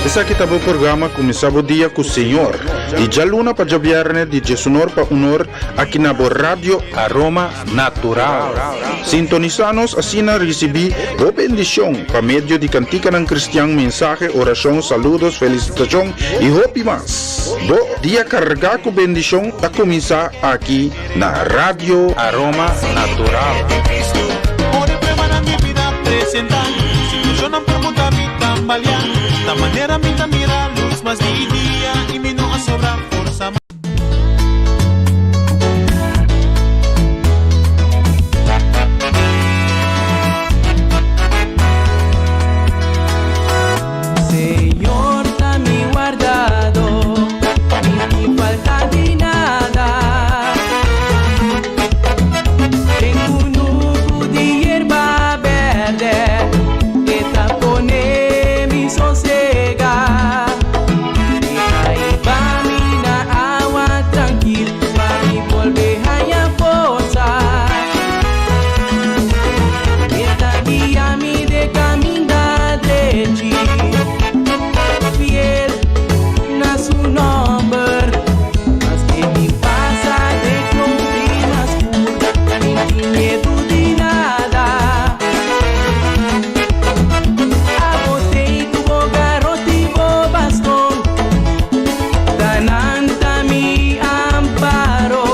Esaki ta bo programa Kuminsá Bo Dia ku Señor, di djaluna pa djabièrnè di diesunor pa unor aki na bo Radio Aroma Natural. Sintonisá nos asina risibí bo bendishon pa medio di kantikanan kristian, mensahe, orashon, saludos, felisitashon i hopi mas. Bo dia kargá ku bendishon ta kuminsá aki na Radio Aroma Natural. Señor ta mi wardado, mi tin falta di nada. Den kunuku di yerba berde, e ta pone mi sosega. E ta hiba mi na awa trankil, pa mi bolbe haña forsa. E ta guia mi den kaminda drechi, fiel na su nòmber. Maske mi pasa den klomp di mas skur, mi n' tin miedu di nada. Abo t'ei ku bo garoti i bo baston, ta nan ta mi amparo.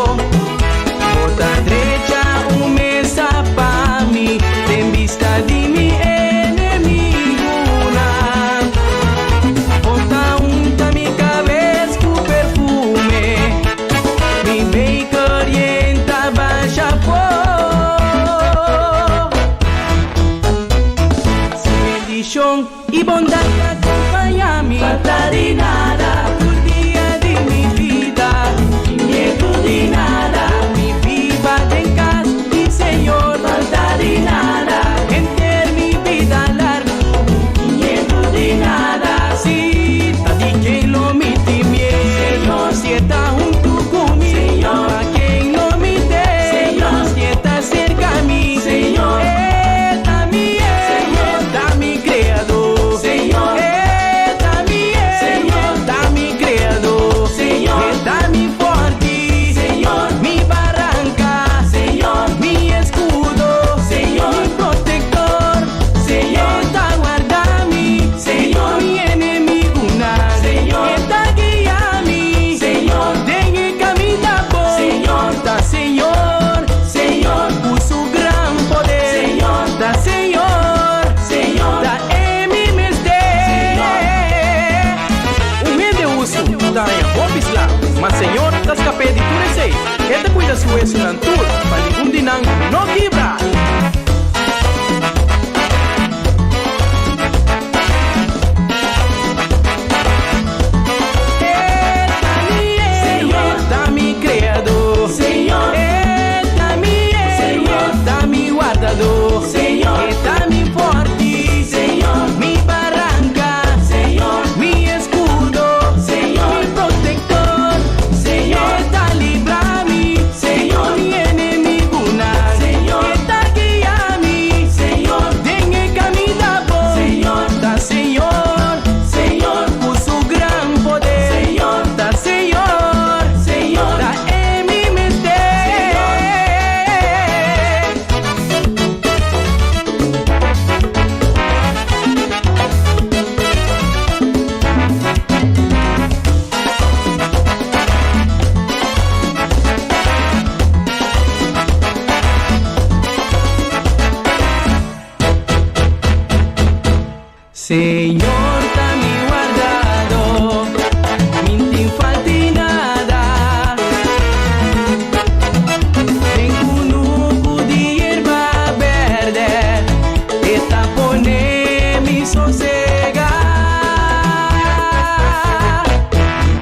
Bo ta drecha un mesa pa mi den bista di mi enemigunan. Bo ta unta mi kabes ku perfume, mi beker yen ta basha afó. Su bendishon i bondat ta kompañá mi. Falta di nada tur dia di mi bida, sin miedu di nada. Mi biba den kas di Señor. Falta di nada henter mi bida largu, sin miedu di nada. Si ta di ken lo mi tin miedu, si e ta huntu ku mi, pa ken lo mi teme, si e ta serka mi, E ta mi Héroe, ta mi Kreador. E ta mi Héroe, ta mi Kreador. E ta mi Fòrti, mi Baranka, mi Eskudo, mi Protektor. E ta warda mi mi enemigunan. E ta guia mi den e kaminda bon. Ta Señor, ku su gran poder. Ta Señor, ta e mi mester. Un hende hustu ta haña hopi sla, ma Señor ta skap'é di tur esei. E ta kuida su wesunan tur, pa ningun di nan no kibra. E ta mi Héroe, ta mi Kreador. E ta mi Héroe, ta mi Wardador. E ta mi Fòrti, mi Baranka, mi Eskudo, mi Protektor. E ta libra mi mi enemigunan. E ta guia mi den e kaminda bon. Ta Señor, ku su gran poder. Ta Señor, ta e mi mester. Señor ta mi wardado, mi n'tin falta nada. Den kunuku di yerba berde, e ta pone mi sosega. Mi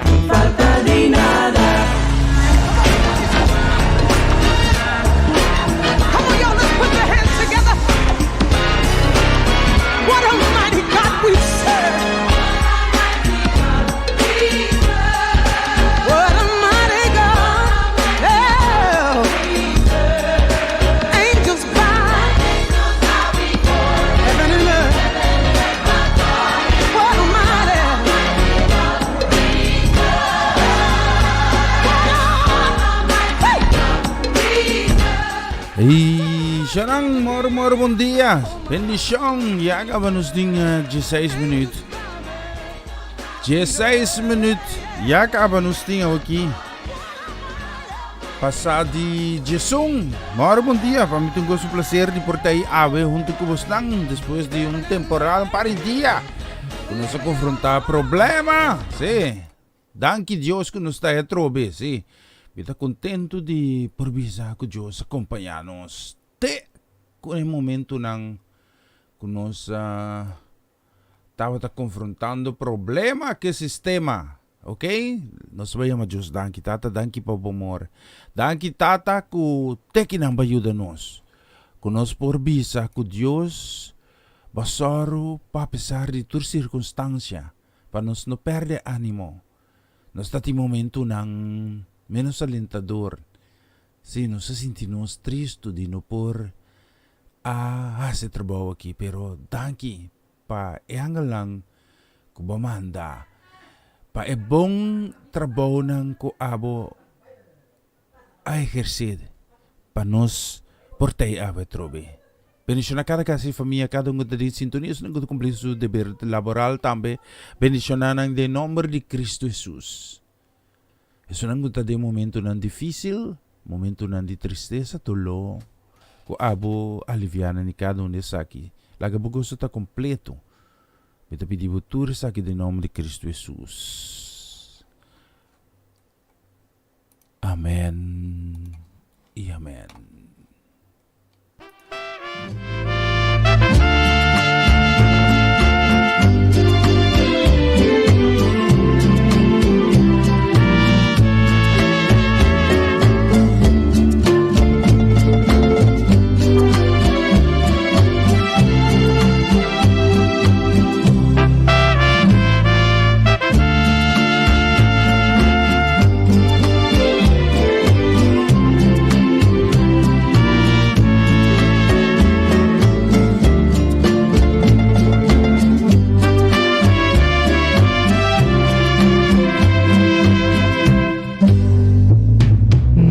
n'tin falta di nada. Come on, y'all, let's put your hands together. What a mighty God we serve. Shanan, moro moro bon dia. Bendicion. Ya acaba nos din 16 minuut. 16 minuut. Ya acaba nos tin aqui. Pasa di Jesum. Moro bon dia. Pa mi un gozo placer di por aí ave junto com vocês después de un temporada, un par de dia. Que nos confrontar problema. Sí. Danki Dios ku nos ta atrobe, sí. Mi ta kontentu di por bisa ku Dios a kompañá nos te ku e momentunan ku nos tabata konfrontando problema ku e sistema. Ok? Nos ta bai yama Dios danki. Tata, danki pa bo amor. Danki, Tata, ku te kinan bo a yuda nos. Ku nos por bisa ku Dios bo a sòru pa apesar di tur sirkunstansia. Pa nos no pèrdè ánimo. Nos ta tin momentunan ménos alentador. Sí, nos a sinti nos tristu di no por a hasi e trabou aki, pero danki pa e angelnan ku bo a manda, pa e bon trabounan ku abo a ehersé pa nos por ta e awe atrobe. Bendiciona cada casa y famia, cada un cu ta den sintonia, esun cu ta cumpli su deber laboral tambe. Bendiciona nan den nomber di Cristo Jesus. Esunnan cu ta den momentonan dificil, momentonan di tristesa, dolor, cu abo alivia nan di cada un di esaki. Laga bo goso ta completo. Mi ta pidi bo tur esaki den nomber di Cristo Jesus. Amen y amen.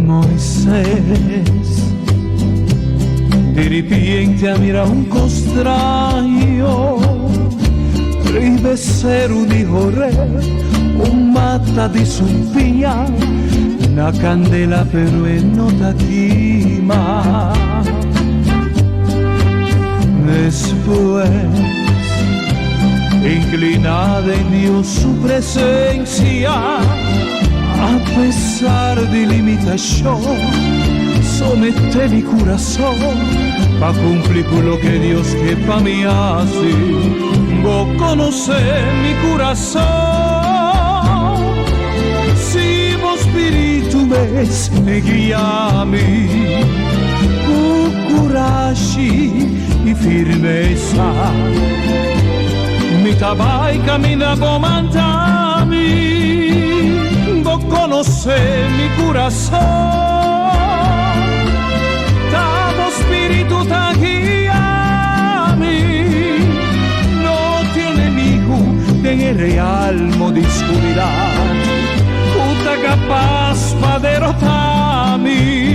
Moisés di ripiente a mira un cos straño riba e seru di Horeb, un mata di sumpiña na candela pero e no ta kima. Despues, inclina den Dios su presencia, a pesar di limitacion, somete mi curason pa cumpli cu loke Dios ke pa mi haci. Bo conoce mi curason, si bo spiritu mes guia mi cu curashi y firmesa. Mi ta bai caminda bo manda mi, bo conoce mi curason. Ta bo spiritu ta guia mi, no tin enemigu den e realmo di scuridad cu ta capas pa derota mi.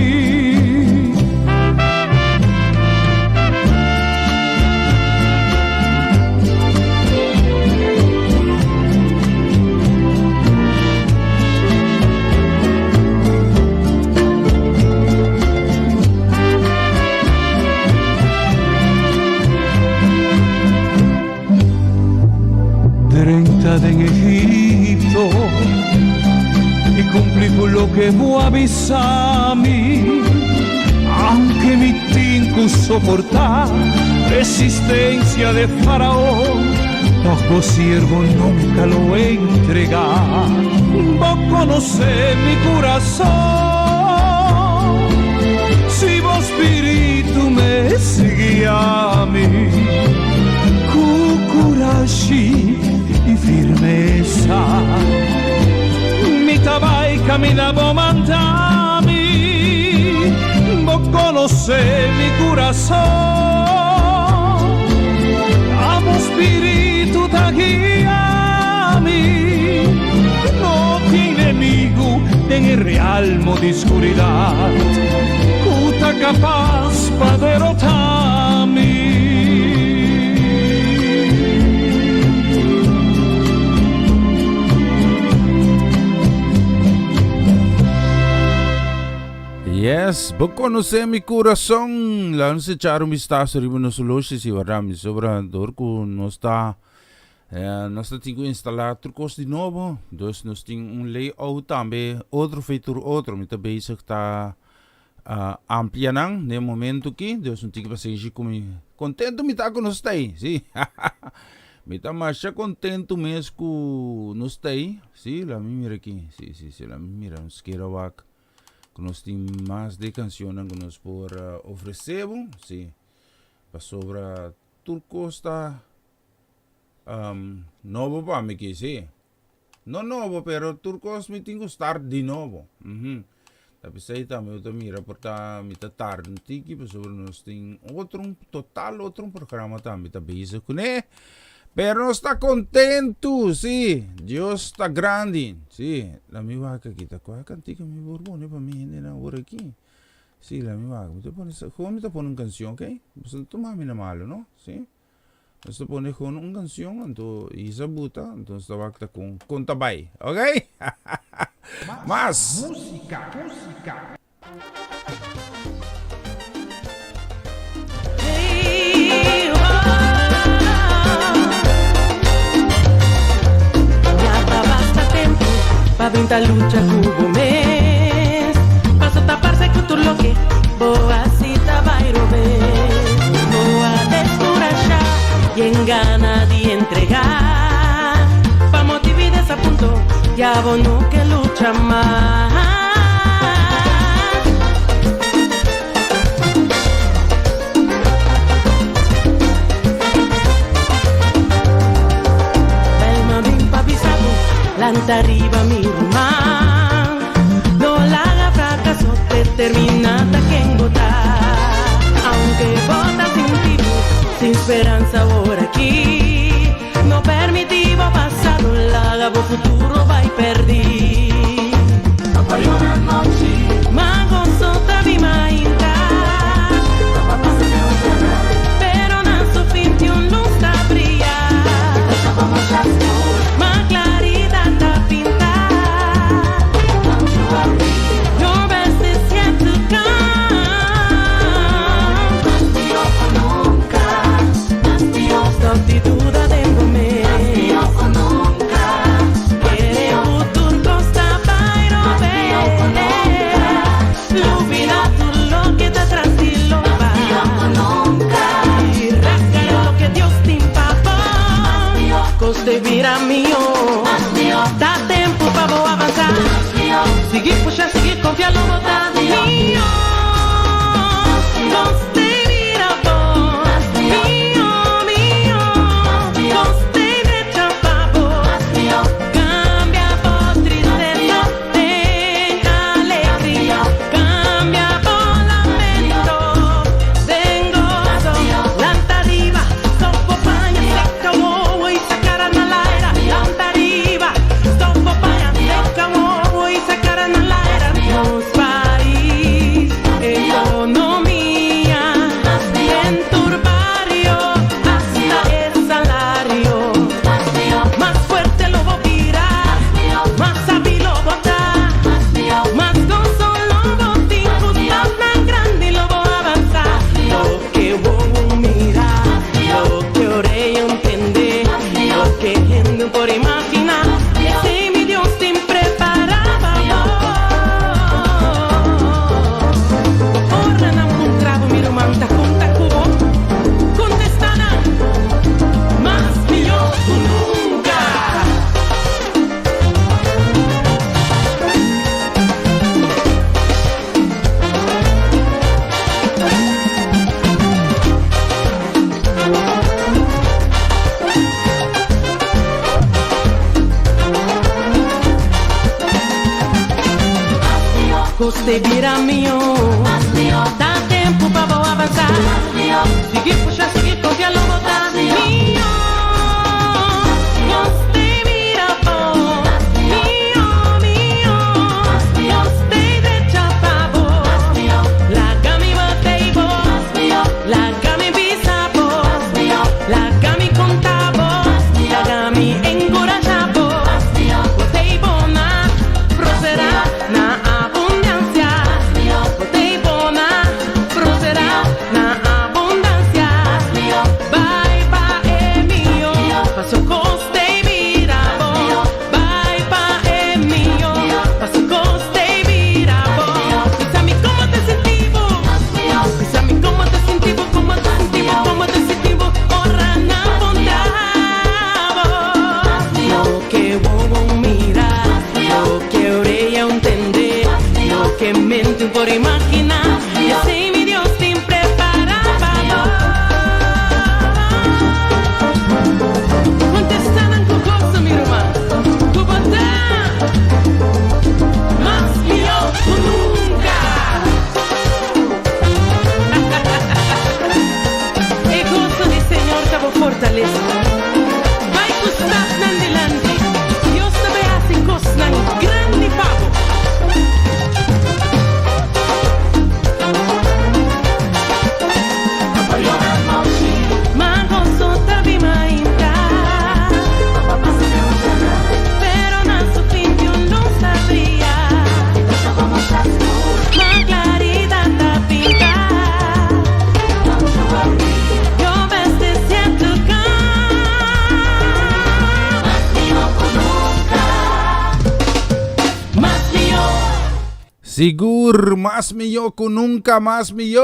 Drenta den Egipto i cumpli cu loke bo a bisa mi. Aunke mi tin cu soporta resistencia de Faraon, tog bo siervo nunca lo entrega. Bo conoce mi curason, si bo spiritu me guia mi cu curashi i firmesa. Mi ta bai caminda bo manda mi, bo conoce mi curason. Ta bo spiritu ta guia mi, no tin enemigu den e realmo di scuridad cu ta capaz. pa derota mi. Yes, bo conoce mi corazon. Laat nos echar un vistazo riba nos loshi si verdad mi sobra door cu nos ta eh, nos ta tin cu instala tur cos di nobo. Dus nos tin un layout tambe otro feature otro. Mi ta bezig ta uh, amplia nan den momento ki. Dus un tiki pasenshi cu mi. Contento mi ta cu nos ta ahí, si. mi ta masha contento mes cu nos ta ahí. Si, la mi mira aquí. Si, si, si, la mi mira. Nos quiero wak. Ku nos tin mas de kanshonnan ku nos por ofresé bo, sí. Pasobra tur kos ta nobo pa mi aki, sí. No nobo, pero tur kos mi tin ku start di nobo. Ta p'esei tambe bo ta mira por ta mi ta tarda un tiki pasobra nos tin otro total otro programa tambe ta bezig kuné. Pero nos ta kontentu, sí. Dios ta grandi, sí. La mi wak aki ta kua kantika mi por pone pa mi hendenan awor aki. Sí, la mi wak. Mi ta pone, gewoon mi ta pone un kanshon, ok? Boso no tuma mi na malu, no? Sí. Nos ta pone gewoon un kanshon, anto Isa buta, anto nos ta wak ta kon, kon ta bai, ok? Mas! Música, música. Pa binta lucha ku bo mes Paso taparse ku tur loke bo hasi ta bai robes No a deskurashá i en gana di entregá Pa motibu i desapunto ya bo no ke lucha mas. Lanta riba mi ruman No laga fracaso determina ta ken bo ta Aunke bo ta sinti bo sin speransa awor aki No permiti bo pasado laga bo futuro bai perdi. Ma goso ta mi mainta. Pero na su fin tin un luz ta bria. Ma claridad ta pinta. Your best is yet to come. Stop di duda den bo mes. Kere ku tur kos ta bai robes. Lubida tur loke ta tras di loba. I rasgara loke Dios tin pa bo. Kos te bira mihó. Ta tempu pa bo avansá. Sigui pusha, sigui konfia lo bo ta mihó. Kos te bira bo. Mihó, mihó. Kos te drecha pa bo. Cambia bo tristeza den alegria. Cambia bo lamento den gozo. Lanta riba, stop bo paña, seca wowo y sacara na laira. Lanta riba, stop bo paña, seca wowo y sacara na laira. Nos pais, economia, den tur bario, hasta e salario. Mas fuerte lo bo bira, mas sabi lo bo ta, mas gozo lo bo tin, ku stapnan grandi lo bo avansa. Loke wowo mira, loke orea ntende, loke hende por imagina, esei mi Dios tin prepara pa bo. Ora nan puntra bo, mi ruman ta konta ku bo, kontesta nan. Mas mihó ku nunka. Kos te bira mihó. Ta tempu pa bo avansá. Sigui pusha, sigui konfia lo bo ta mihó. Kos te bira bon. Mihó, mihó. Kos te drecha pa bo. Laga mi bate i bo. Sigur, mas mihó ku nunka, mas mihó.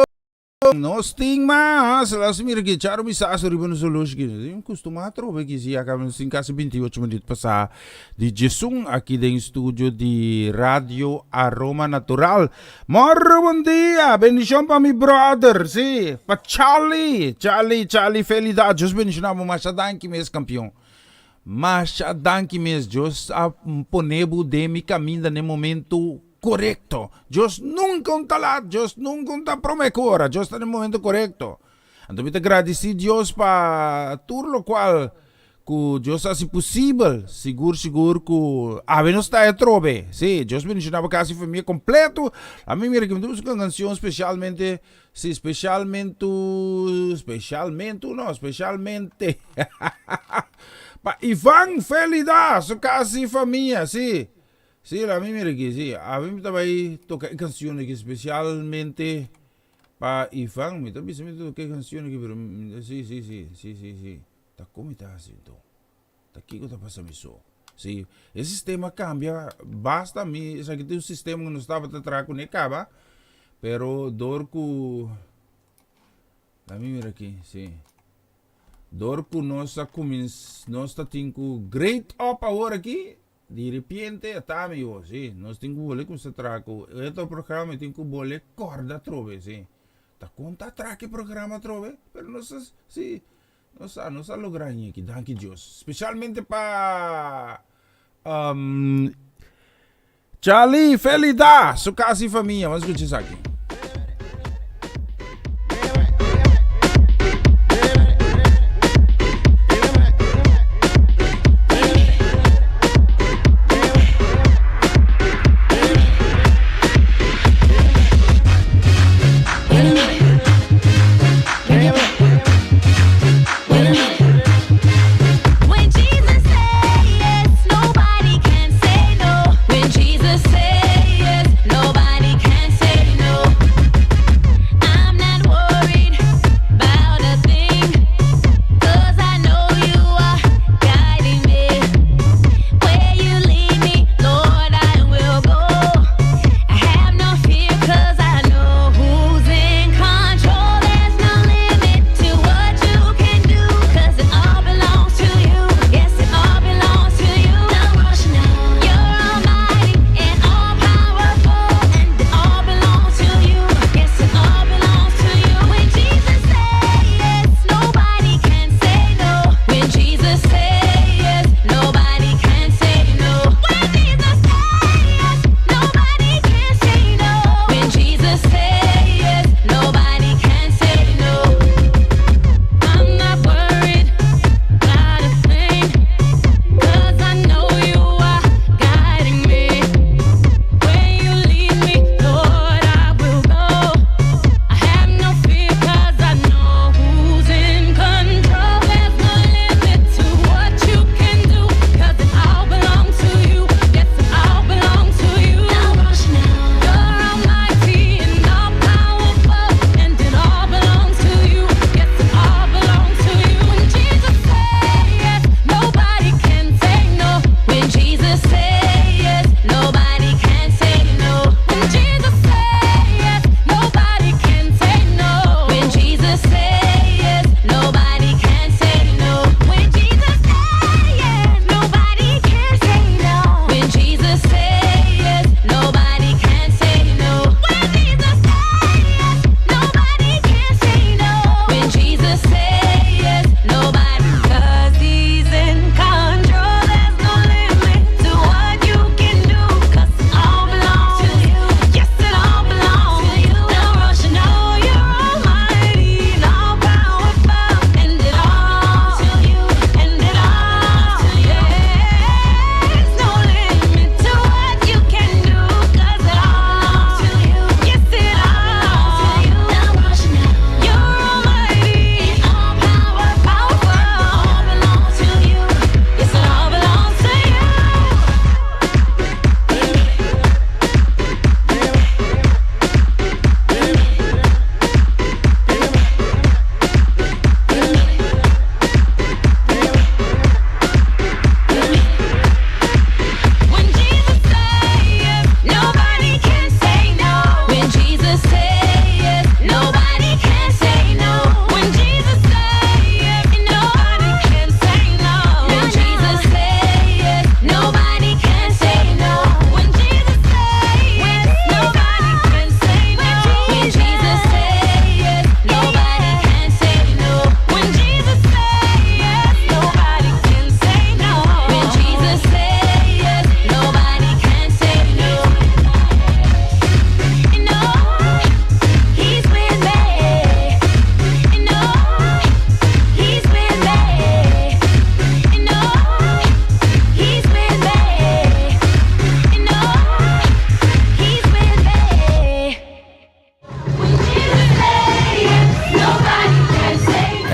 Nos tin mas. Las mira ki Charo mi sa riba nos horloge ki. Tin kustumá atrobe ki si ya kaba nos tin kasi 28 minuut pasá di djesun aki den studio di Radio Aroma Natural. Morro bon dia! Bendishon pa mi brother, si, pa Charlie, Charlie, Charlie Felida. Dios bendishoná bo masha danki mes kampion. Masha danki mes, Dios a pone bo den mi kaminda n'e momento korekto. Dios nunka un ta lat, Dios nunka un ta prome ku ora, Dios ta n'e momento korekto. Anto mi ta gradisí Dios pa tur lokual ku Dios a hasi posibel, sigur sigur ku awe nos ta atrobe. Sí, Dios bendishoná bo kas i famia kompleto. Ami mira ki mi ta buska un kanshon spesialmente Sí, specialmentu, specialmentu no, specialmente pa Ivan Felida, su casa y famia, sí. Sí, la mi mira aquí, sí. A mi mi ta bai toca e canción aquí specialmente pa Ivan. Mi ta bisa mi ta toca e canción aquí, pero sí, sí, sí, sí, sí, sí. Ta con mi ta haci enton? Ta kiko ta pasa mi so? Sí, e sistema a cambia basta. Mi esaki ta un sistema cu nos tabata traha cune caba, pero door cu, lami mira aki, sí. Door cu nos a cuminsa, nos ta tin cu grade up awor aki, di repente a ta mi yo, sí, nos tin cu bole cuminsa traha cu e otro programa, mi tin cu bole corda atrobe, sí. Ta con ta traha ki programa atrobe? Pero nos a, sí. Nos a nos a logra ñeki, danki Dios. Specialmente pa um, Charlie Felida, su casa y familia. Vamos a escuchar esaki.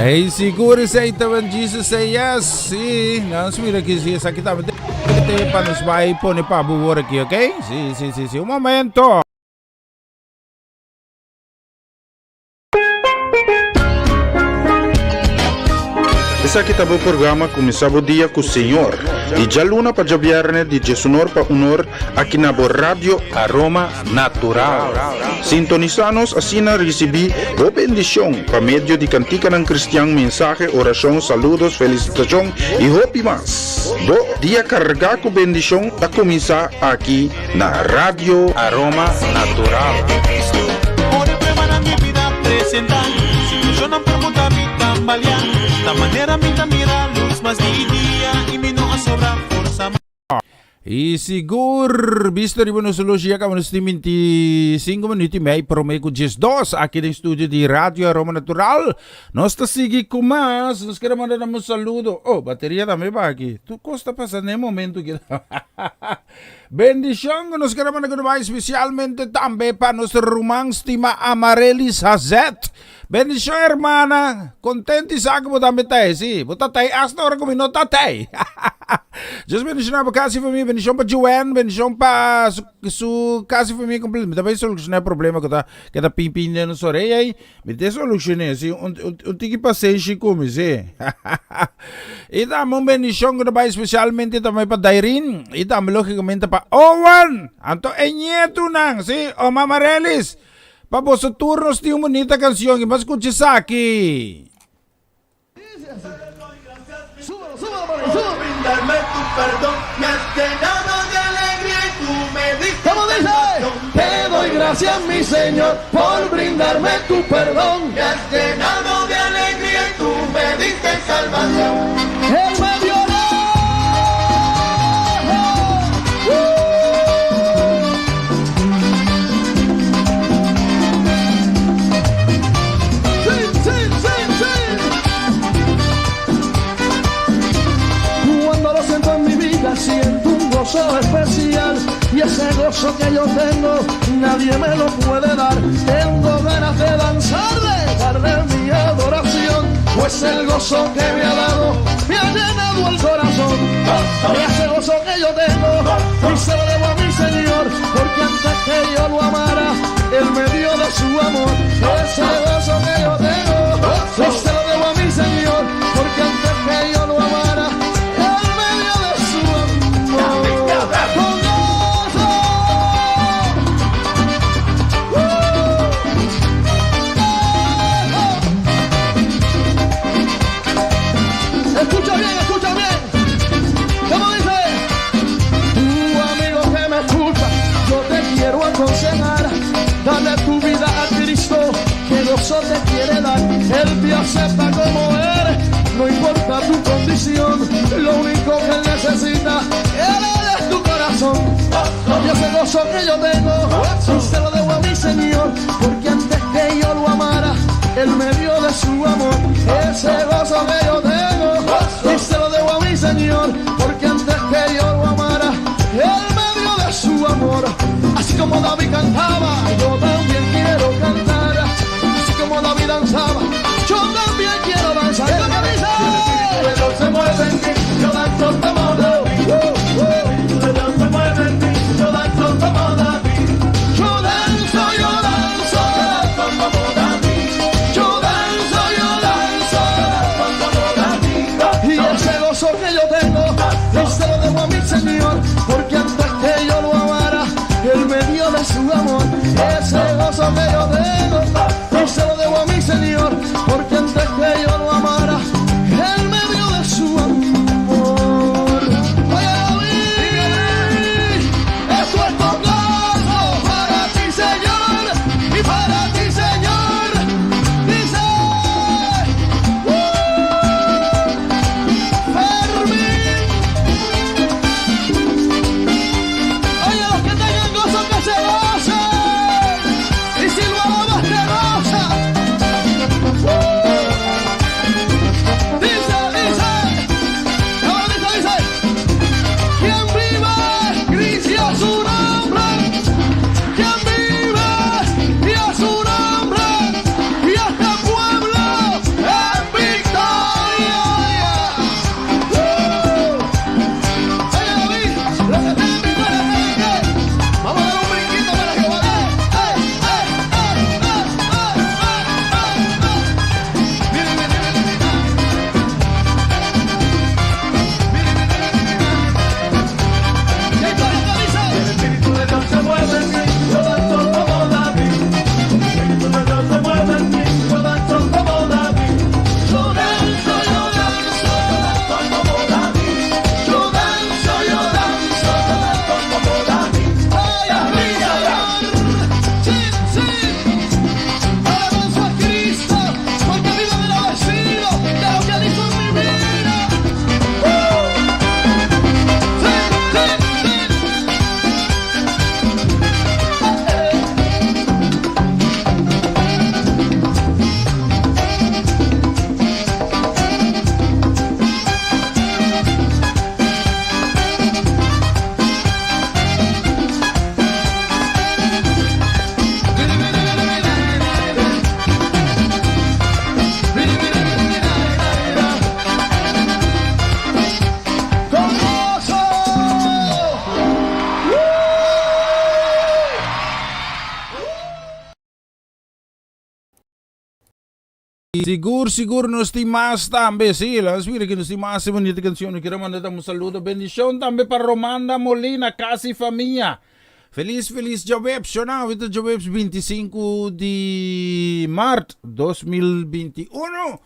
Hey, sigur esei ta when Jesus say yes. Sí, nos mira aquí, sí, esaki tambe te pa nos bai pone pa bo wor aquí, ok? Sí, sí, sí, sí. Un momento. Esaki ta bo programa Kuminsá bo dia ku Señor, di djaluna pa djabièrnè di djesunor pa unor aki na bo Radio Aroma Natural. Sintonisá nos asina risibí bo bendishon pa medio di kantikanan kristian, mensahe, orashon, saludos, felisitashon i hopi mas. Bo dia kargá ku bendishon ta kuminsá aki na Radio Aroma Natural. I sigur, bisto riba nos horloge ya caba nos tin 25 minuut y mei prome cu 12 aki den studio di Radio Aroma Natural. Nos ta sigui cu mas, nos quiere manda un saludo. Oh, bateria tambe ba aki. Tu cos ta pasa den momento ki. Bendicion cu nos quiere manda goodbye especialmente tambe pa nos ruman stima Amarelis Hazet. Bendicion hermana, contento y sa cu bo tambe ta sí, bo ta tai hasta ora cu mi no ta tai. Dios bendiciona bo casa y familia, bendicion pa Joanne, bendicion pa su, su casa y familia completo. Mi ta bay soluciona e problema cu ta keda pin pin den nos oreya ahí. Mi te solucione, sí, un, un, un tiki pasenshi cu mi, sí. y tambe un bendicion cu ta bay especialmente tambe pa Dairin y tambe logicamente pa Owen, anto e nietunan, sí, Oma Marelis. Pa boso tur nos tin un bunita cancion y mas scucha esaki. Cuando lo siento en mi vida, siento un gozo especial. Y ese gozo que yo tengo, nadie me lo puede dar. Tengo ganas de danzar, de darle mi adoración. Pues el gozo que me ha dado, me ha llenado el corazón. Y ese gozo que yo tengo, y se lo debo a mi Señor, porque antes que yo lo amara, Él me dio de su amor. Ese gozo que yo tengo, y se lo debo a mi Señor, porque antes que yo lo amara, Él me dio de su amor. Con gozo. Escucha bien, escucha bien. ¿Cómo dice? Tu amigo que me escucha, yo te quiero aconsejar. Dale tu vida a Cristo, que gozo te quiere dar. Él te acepta como eres, no importa tu condición. Lo único que él necesita, él es tu corazón. Y ese gozo que yo tengo, y se lo debo a mi Señor, porque antes que yo lo amara, él me dio de su amor. Ese gozo que yo tengo, y se lo debo a mi Señor, porque antes que yo lo amara, él me dio de su amor. Así como David cantaba, yo también quiero cantar. Así como David danzaba, yo también quiero danzar. ¿Cómo dice? Se mueve en ti, yo danzo como David. Se mueve en ti, yo danzo como David. Yo danzo, yo danzo, como David. Yo danzo, yo danzo, como David. Y ese gozo que yo tengo, y se lo debo a mi Señor, porque antes que yo lo amara, Él me dio de su amor. Ese gozo que yo tengo, y se lo debo a mi Señor, porque antes que yo lo amara, Él me dio de su amor. Oye, David, esto es con gozo para ti, Señor, y para ti, Señor. Dice, Fermín. Oye, los que tengan gozo, que se gocen. Sigur sigur nos tin mas tambe si la nos mira ki nos tin mas e bonita cancion nos kier manda un saludo bendicion tambe pa Romanda Molina casa y famia feliz feliz djaweps shona awe ta djaweps 25 di maart 2021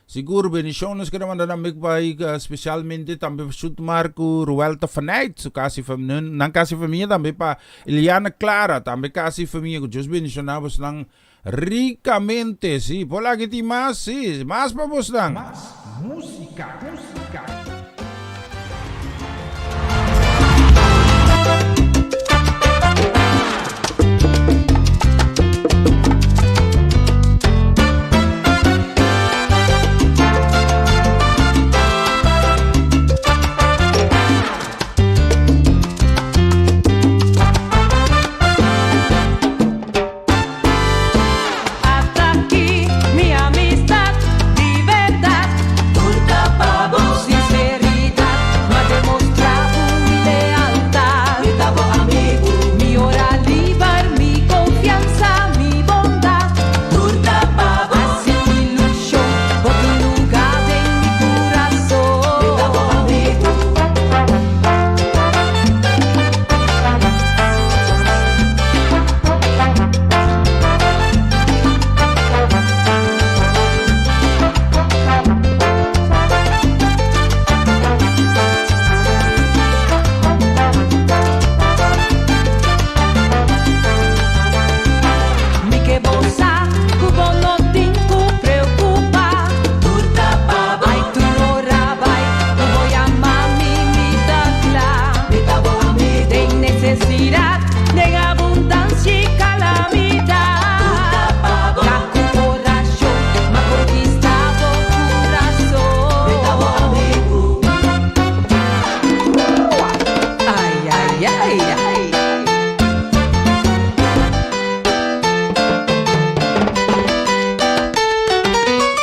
sigur bendicion nos kier manda tambe pa specialmente tambe pa Shutmar cu Ruelta Faneyt su casa y famia nan casa y famia tambe pa Eliana Clara tambe casa y famia cu Dios bendiciona bosnan Ricamente, sí. Por aki tin mas, sí. Mas pa bosnan. Mas musica, musica. Hasta aki mi amistad di berdad. Tur ta pa bo. Sinceridad m'a demostra bo mi lealtad. Mi ta bo amigu. Mi ora liber, mi confiansa, mi bondad. Tur ta pa bo. Haci un ilusion, bo tin luga den mi curason. Mi ta bo amigu. Mi ke bo sa ku bo no tin ku preokupa. Tur ta pa bo. Ai tur ora bai ku bo yama mi, mi ta kla. Mi ta bo amigu. Den nesesidat. Den abundansia i kalamidat. Tur ta pa bo. Ta ku orashon m'a konkistá bo kurason. Mi ta bo amigu. Ai ai ai ai.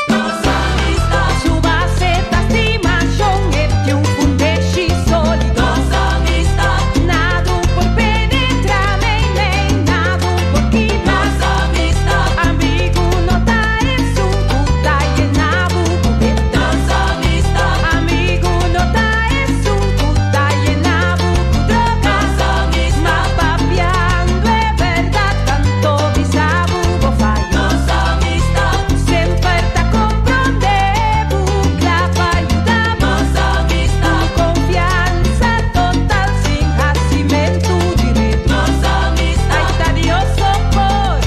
Nos amistad. Su base ta stimashon, e tin un fundeshi sólido. Nos amistad. Nadu por penetra meimei, nadu por kibra. Nos amistad. Amigu no ta esun ku ta yena bo ku beta. Nos amistad. Amigu no ta esun ku ta yena bo ku droga. Nos amistad. Ma papiando e berdad, tanto bisa bo bo faya. Nos amistad. Semper ta comprende bo, kla pa yuda bo. Nos amistad. Confiansa total sin hacimentu di redu. Nos amistad. Ay ta Dios so por,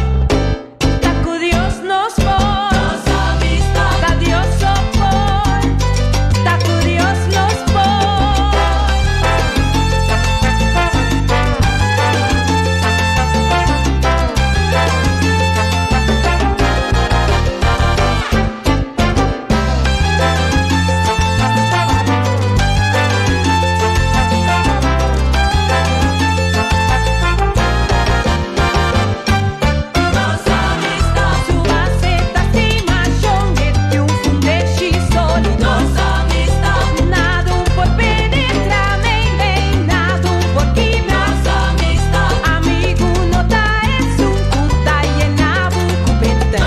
ta cu Dios nos por. Nos amistad. Ta Dios so por, ta cu Dios nos por. Su base ta stimashon, e tin un fundeshi sólido. Nada por penetra meimei, nada por kibra. Amigu no ta esun ku ta yena bo ku beta.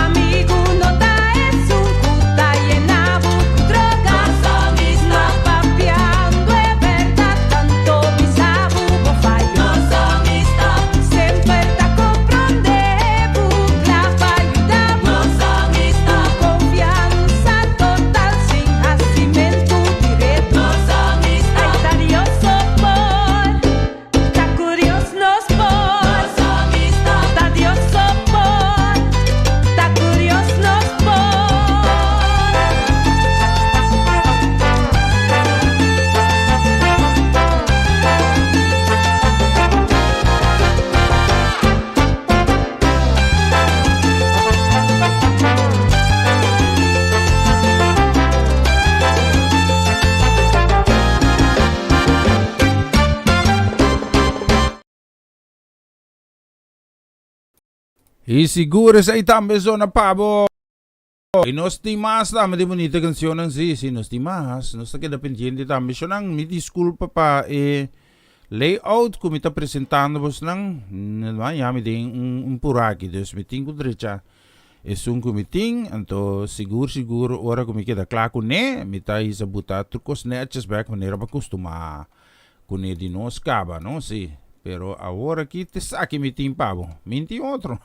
Amigu no ta esun ku ta yena bo ku droga. Ma papiando e bèrdat, tanto bisa bo bo fayo. Semper ta komprondé bo, kla pa yuda bo. Ku konfiansa total, sin hasimentu di redu. Ai ta Dios so por. Ta cu Dios nos por. Nos amistad. Ta Dios so por. Ta cu Dios nos por. Y sigur esey tambe zona pa bo. Y nos tin mas tambe di bunita cancionnan. Si, si, nos tin mas. Nos ta keda pendiente tambe. Shonnan, mi disculpa pa e layout cu mi ta presentando bosnan. Ya mi den un, un puraki, dus mi tin cu drecha. Esun ku mi tin, anto sigur sigur ora ku mi keda kla kuné, mi ta hisa buta tur kos nètjes bèk manera bo a kustumá kuné di nos kaba, no? Sí, pero awor aki t'esaki mi tin pa bo, mi n'tin otro.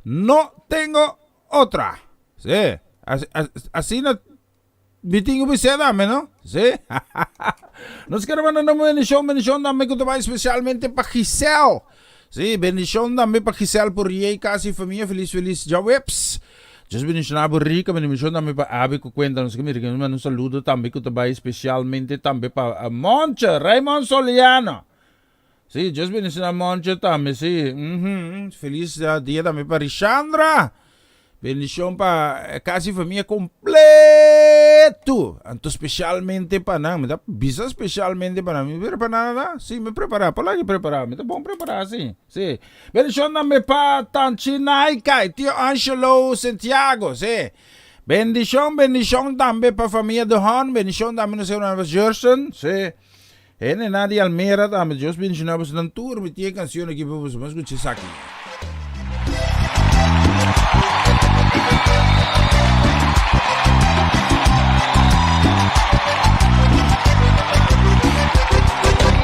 No tengo otra! Sí, asina Mi tin ku bis'é tambe, no? Sí. Nos kere manda un bendishon, bendishon tambe ku ta bai spesialmente pa Giselle. Sí, bendishon tambe pa Giselle Pourier, kas i famia. Felis, felis djaweps. Dios bendishoná bo rika. Bendishon tambe pa Abi ku kuenta nos ke mira. Nos manda un saludo tambe ku ta bai spesialmente tambe pa Monche, Raymond Soliano. Sí, Dios bendishoná Monche tambe, sí. Felis dia tambe pa Rishandra. Bendishon pa casi famia completo. Anto specialmente pa nan. Mi ta bisa specialmente pa nan. Mi prepara nada? Sí, mi prepara. Por la ki prepara. Mi ta bon prepara, sí. Sí. Bendishon tambe pa Tanchi Naika y Tio Angelo Santiago, sí. Bendishon, bendishon tambe pa famia De Haan. Bendishon tambe nos hermano Jerson, sí. Hende na di Almera tambe, Dios bendiciona boso nan tur. Mi tin e cancion aki pa boso, ban scucha esaki.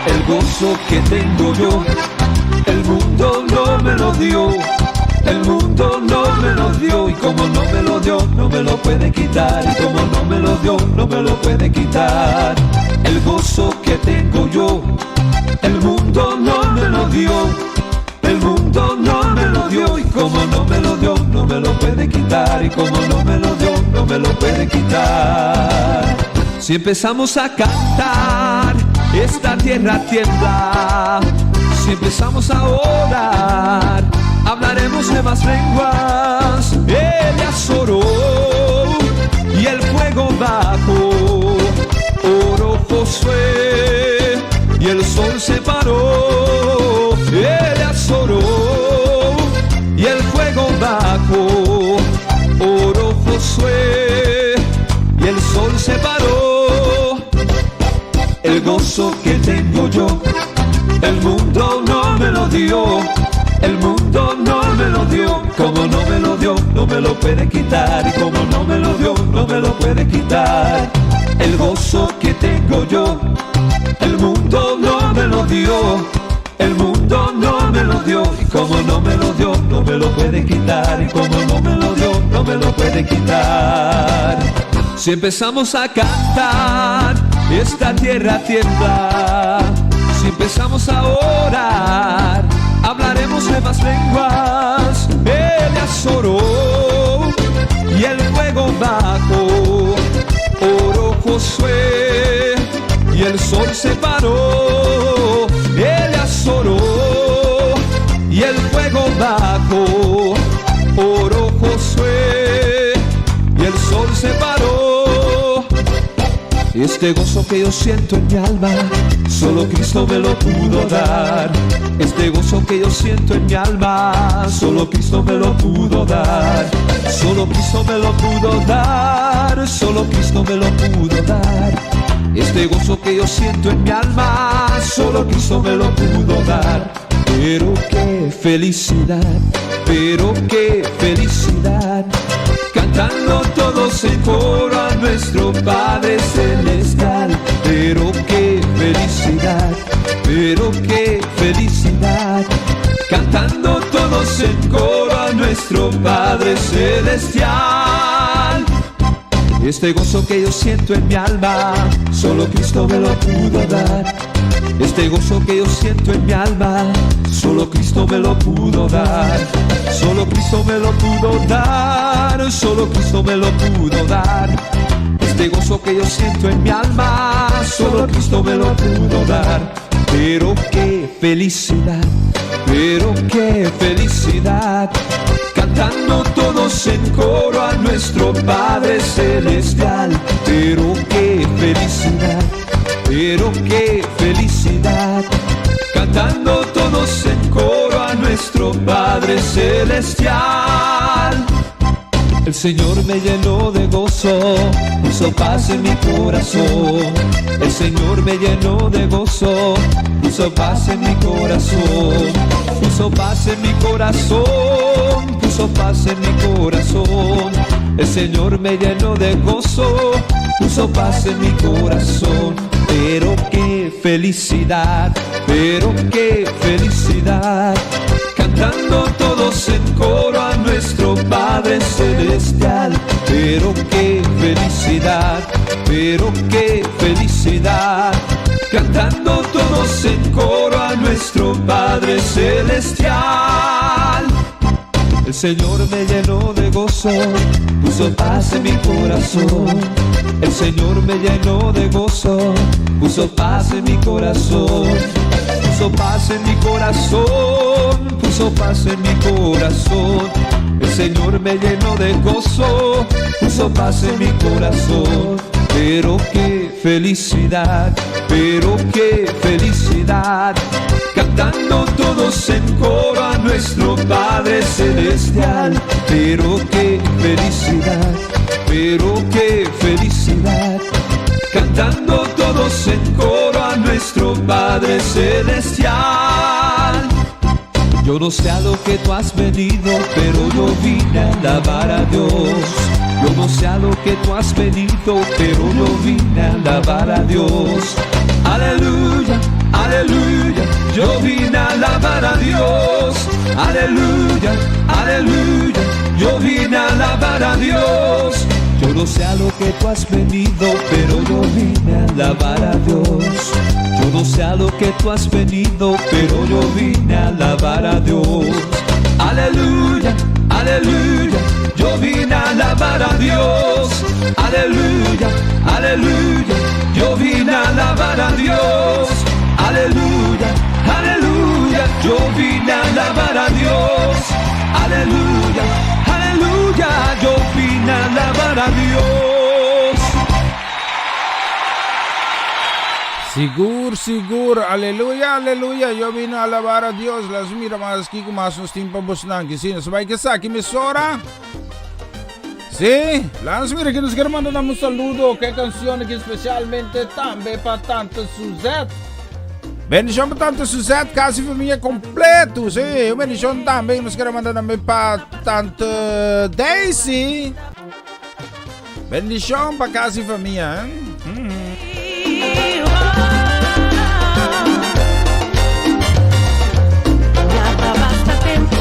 El gozo que tengo yo, el mundo no me lo dio. El mundo no me lo dio y como no me lo dio, no me lo puede quitar. Y como no me lo dio, no me lo puede quitar. El gozo que tengo yo, el mundo no me lo dio. El mundo no me lo dio y como no me lo dio, no me lo puede quitar. Y como no me lo dio, no me lo puede quitar. Si empezamos a cantar, esta tierra tiembla. Si empezamos a orar, hablaremos nuevas lenguas. Elías oró y el fuego bajó. Oró Josué y el sol se paró. Elías oró y el fuego bajó. Oró Josué y el sol se paró. El gozo que tengo yo, el mundo no me lo dio. El mundo no me lo dio, como no me lo dio, no me lo puede quitar. Y como no me lo dio, no me lo puede quitar. El gozo que tengo yo, el mundo no me lo dio. El mundo no me lo dio, y como no me lo dio, no me lo puede quitar. Y como no me lo dio, no me lo puede quitar. Si empezamos a cantar, esta tierra tiembla. Si empezamos a orar, hablaremos nuevas lenguas. Elías oró y el fuego bajó. Oró Josué y el sol se paró. Elías oró y el fuego bajó. Oró Josué y el sol se paró. Este gozo que yo siento en mi alma, solo Cristo me lo pudo dar. Este gozo que yo siento en mi alma, solo Cristo me lo pudo dar. Solo Cristo me lo pudo dar, solo Cristo me lo pudo dar. Este gozo que yo siento en mi alma, solo Cristo me lo pudo dar. Pero qué felicidad, pero qué felicidad. Cantando todos en coro a nuestro Padre Celestial. Pero qué felicidad, pero qué felicidad. Cantando todos en coro a nuestro Padre Celestial. Este gozo que yo siento en mi alma, solo Cristo me lo pudo dar. Este gozo que yo siento en mi alma, solo Cristo me lo pudo dar. Solo Cristo me lo pudo dar, solo Cristo me lo pudo dar. Este gozo que yo siento en mi alma, solo Cristo me lo pudo dar. Pero qué felicidad, pero qué felicidad. Cantando todos en coro a nuestro Padre Celestial. Pero qué felicidad, pero qué felicidad. Cantando todos en coro a nuestro Padre Celestial. El Señor me llenó de gozo, puso paz en mi corazón. El Señor me llenó de gozo, puso paz en mi corazón. Puso paz en mi corazón, puso paz en mi corazón. El Señor me llenó de gozo, puso paz en mi corazón. Pero qué felicidad, pero qué felicidad. Cantando todos en coro a nuestro Padre Celestial. Pero qué felicidad, pero qué felicidad. Cantando todos en coro a nuestro Padre Celestial. El Señor me llenó de gozo, puso paz en mi corazón. El Señor me llenó de gozo, puso paz en mi corazón. Puso paz en mi corazón, puso paz en mi corazón. El Señor me llenó de gozo, puso paz en mi corazón. Pero qué felicidad, pero qué felicidad. Cantando todos en coro a nuestro Padre Celestial. Pero qué felicidad, pero qué felicidad. Cantando todos en coro a nuestro Padre Celestial. Yo no sé a lo que tú has venido, pero yo vine a alabar a Dios. Yo no sé a lo que tú has venido, pero yo vine a alabar a Dios. Aleluya, aleluya, yo vine a alabar a Dios. Aleluya, aleluya, yo vine a alabar a Dios. Yo no sé a lo que tú has venido, pero yo vine a alabar a Dios. Yo no sé a lo que tú has venido, pero yo vine a alabar a Dios. Aleluya, aleluya, yo vine a alabar a Dios. Aleluya, aleluya, yo vine a alabar a Dios. Aleluya, aleluya, yo vine a alabar a Dios. Aleluya, aleluya, yo vine a alabar a Dios. Sigur, sigur, aleluya, aleluya, yo vine a alabar a Dios. Las mira mas kiko mas nos tin pa bosnan. Que si nos bai que sa ki mesora. Sí, las mira que nos quiere mandar un saludo. Que canción que especialmente tambe pa Tante Suzette. Bendishon pa Tante Suzette, kas i famia kompleto. Sí, un bendishon tambe nos quiere mandar tambe pa Tante Daisy. Bendishon pa kas i famia. Eh? Ya basta tempo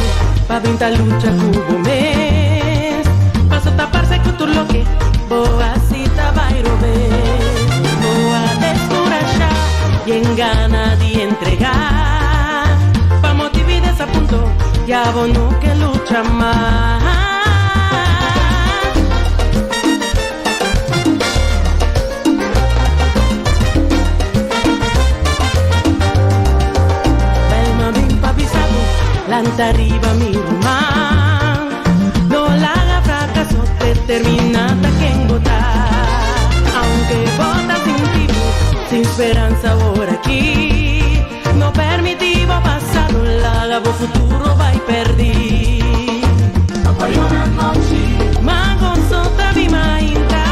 pa brinda lucha cubo mes. Paso taparse con tu loque, boa cita bairobe. Boa descurachar y en gana de entregar. Pa motivar desapunto, ya bono que lucha más. Belma bin papisabo, lanta arriba mi ruman. No laga fracaso, determinada que botar. Aunque bota sin tipo, sin esperanza por aquí. No permitivo pasado, laga bo futuro va y perdí. Magoso mi mainta.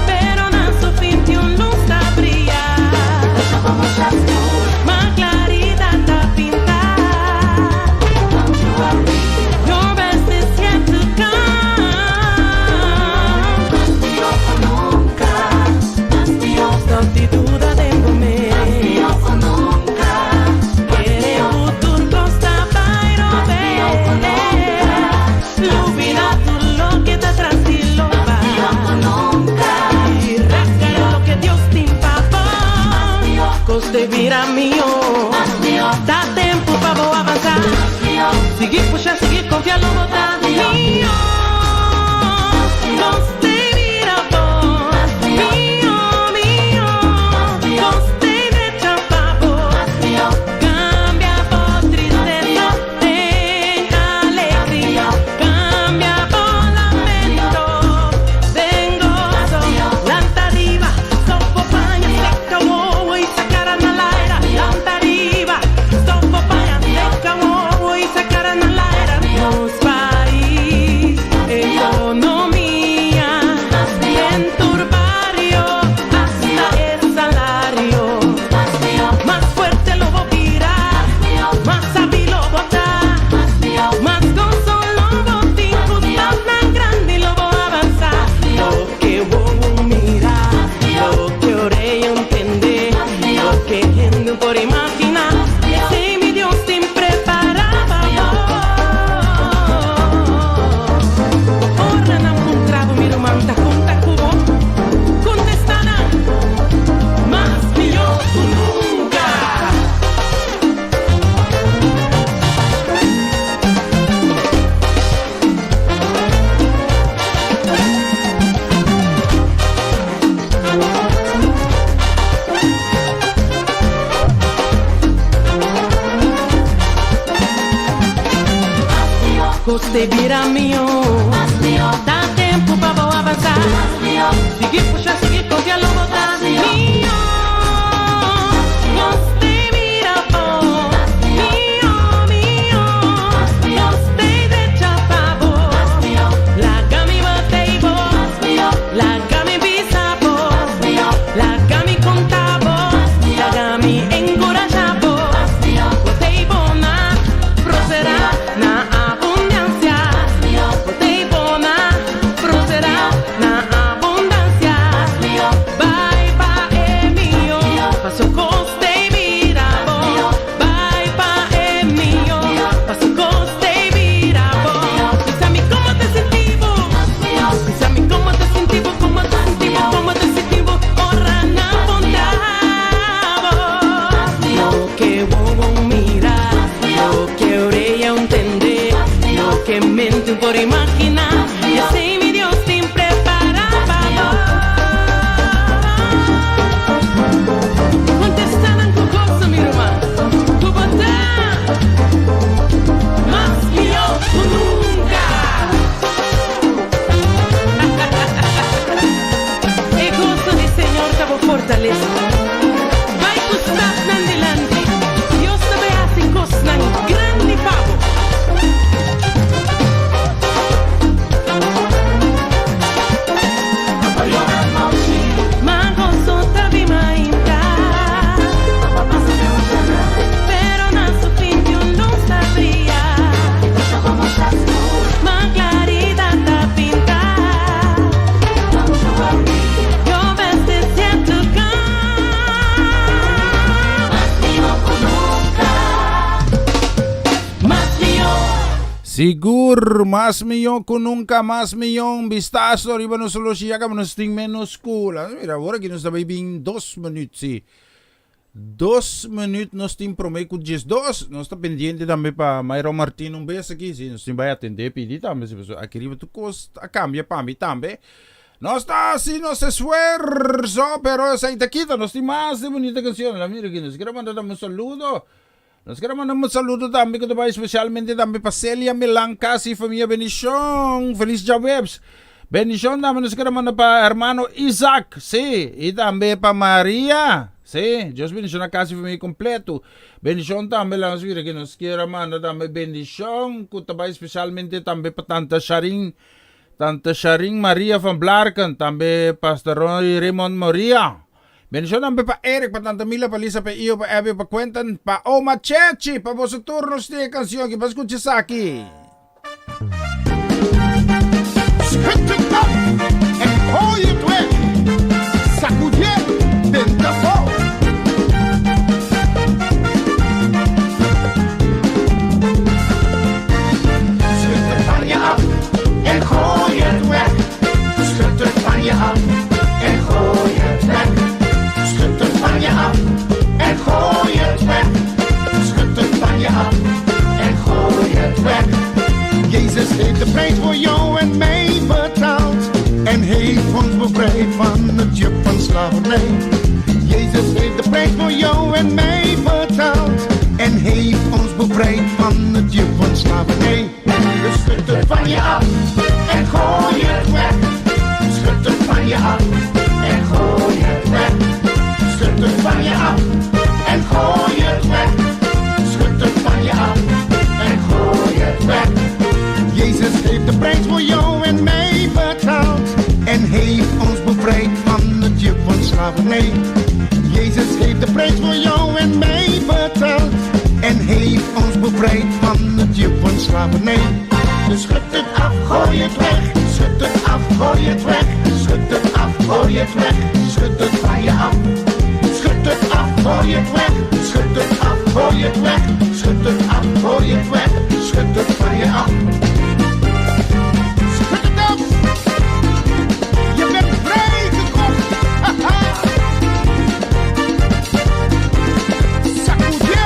Pero na su fin de un luz a brillar. Más claridad a pintar. Your best is yet to come. Stop di duda den bo mes. Quiere futuro costa bairo Lubida tu lo que te atrás y lo va. Y rasgar lo que Dios te empapó. Coste vira mío. Da tempo pa bo avanzar. Seguir puxar, seguir confiar, lo botar mío. Coste vira bom. Mío, mío. Coste brecha pa bo. Cambia por tristeza en alegría. Cambia por lamento en gozo. Lanta arriba, sopo paña, seca wowo y sacarán al aire. Lanta arriba, sopo paña, seca wowo y sacarán al aire. Nos te bira mihó. Ta tempu pa bo avansá. Sigui pusha, sigui konfia lo bo ta mihó. Nos te mira bo. Mihó, mihó. Nos te drecha pa bo. Laga mi batei bo. Laga mi bisa bo. Laga mi konta bo. Laga mi enkurashá bo. Bo tei bo na prosperá na abundansia. Bo tei bo na prosperá na abundansia. Bai pa e mihó, paso kos tei bira bon. Bai pa e mihó, paso kos tei bira bon. Bisa mi kon ta sinti bo. Bisa mi kon ta sinti bo, kon ta sinti bo, kon ta sinti bo. Ora nan puntra bo. Loke wowo mira, loke orea tende, loke mente por imaginá. Esei mi Dios tin prepará pa bo. Kontestá nan ku goso, mi ruman. Ku bo ta mas mihó ku nunka. E goso di Señor ta bo fortalesa. Bai ku stapnan dilanti. Dios ta bai hasi kosnan grandi pa bo. Ma goso ta bin mainta. Pero na su fin di un lus ta bria. Ma klaridat ta pinta. Your best is yet to come. Mas mihó ku nunka. Mas mihó. Sigur, mas mihó ku nunka, mas mihó. Bistaso riba nos oloshi ya kaba nos tin menos ku. Mira, awor aki nos ta bai bin dos minüt, si. Dos minüt nos tin promé ku 12. Nos ta pendiente tambe pa Mayron Martin un bes aki, si. Nos tin bai atendé pidi tambe, si. Pasobra aki riba tur kos a kambia pa mi tambe. Nos ta hasi nos esfuerso, pero esei ta kita. Nos tin mas di bunita kanshon. Mira aki, nos kere manda tambe un saludo. Nos kere manda un saludo tambe ku ta bai spesialmente tambe pa Celia Milan Kasi i famia Bendishon. Felis djaweps. Bendishon tambe nos kere manda pa hermano Isaac, si, i tambe pa Maria, si. Dios bendishona kasi famia kompleto. Bendishon tambe la nos mira ki nos kere manda tambe bendishon ku ta bai spesialmente tambe pa tanta Sharin, tanta Sharin Maria van Blarken, tambe Pastor Roy Raymond Moria. Bendishon tambe pa Eric, pa Tanta Mila, pa Lisa, pa Iyo, pa Abby, pa Quentin, pa Oma Chechi, pa boso tur nos tin e kanshon aki. Bo skucha esaki. Schud het af en gooi het weg. Sacudié den tafó. Schud het van je af en gooi het weg. Schud het van je af en gooi het weg. Schud het van je af en gooi het weg. Schud het van je af en gooi het weg. Jezus heeft de prijs voor jou en mij betaald. En heeft ons bevrijd van het juk van slavernij. Jezus heeft de prijs voor jou en mij betaald. En heeft ons bevrijd van het juk van slavernij. Dus schud het van je af en gooi het weg. Schud het van je af en gooi het weg. Schud het van je af en gooi het weg. Schud het van je af en gooi het weg. Jezus heeft de prijs voor jou en mij betaald. En heeft ons bevrijd van het juk van slavernij. Jezus heeft de prijs voor jou en mij betaald. En heeft ons bevrijd van het juk van slavernij. Dus schud het af, gooi het weg. Schud het af, gooi het weg. Schud het af, gooi het weg. Schud het van je af. Schud het af, gooi het weg. Schud het af, gooi het weg. Schud het af, gooi het weg. Schud het van je af. Schud het af. Je bent vrijgekocht. Haha. Sacudié.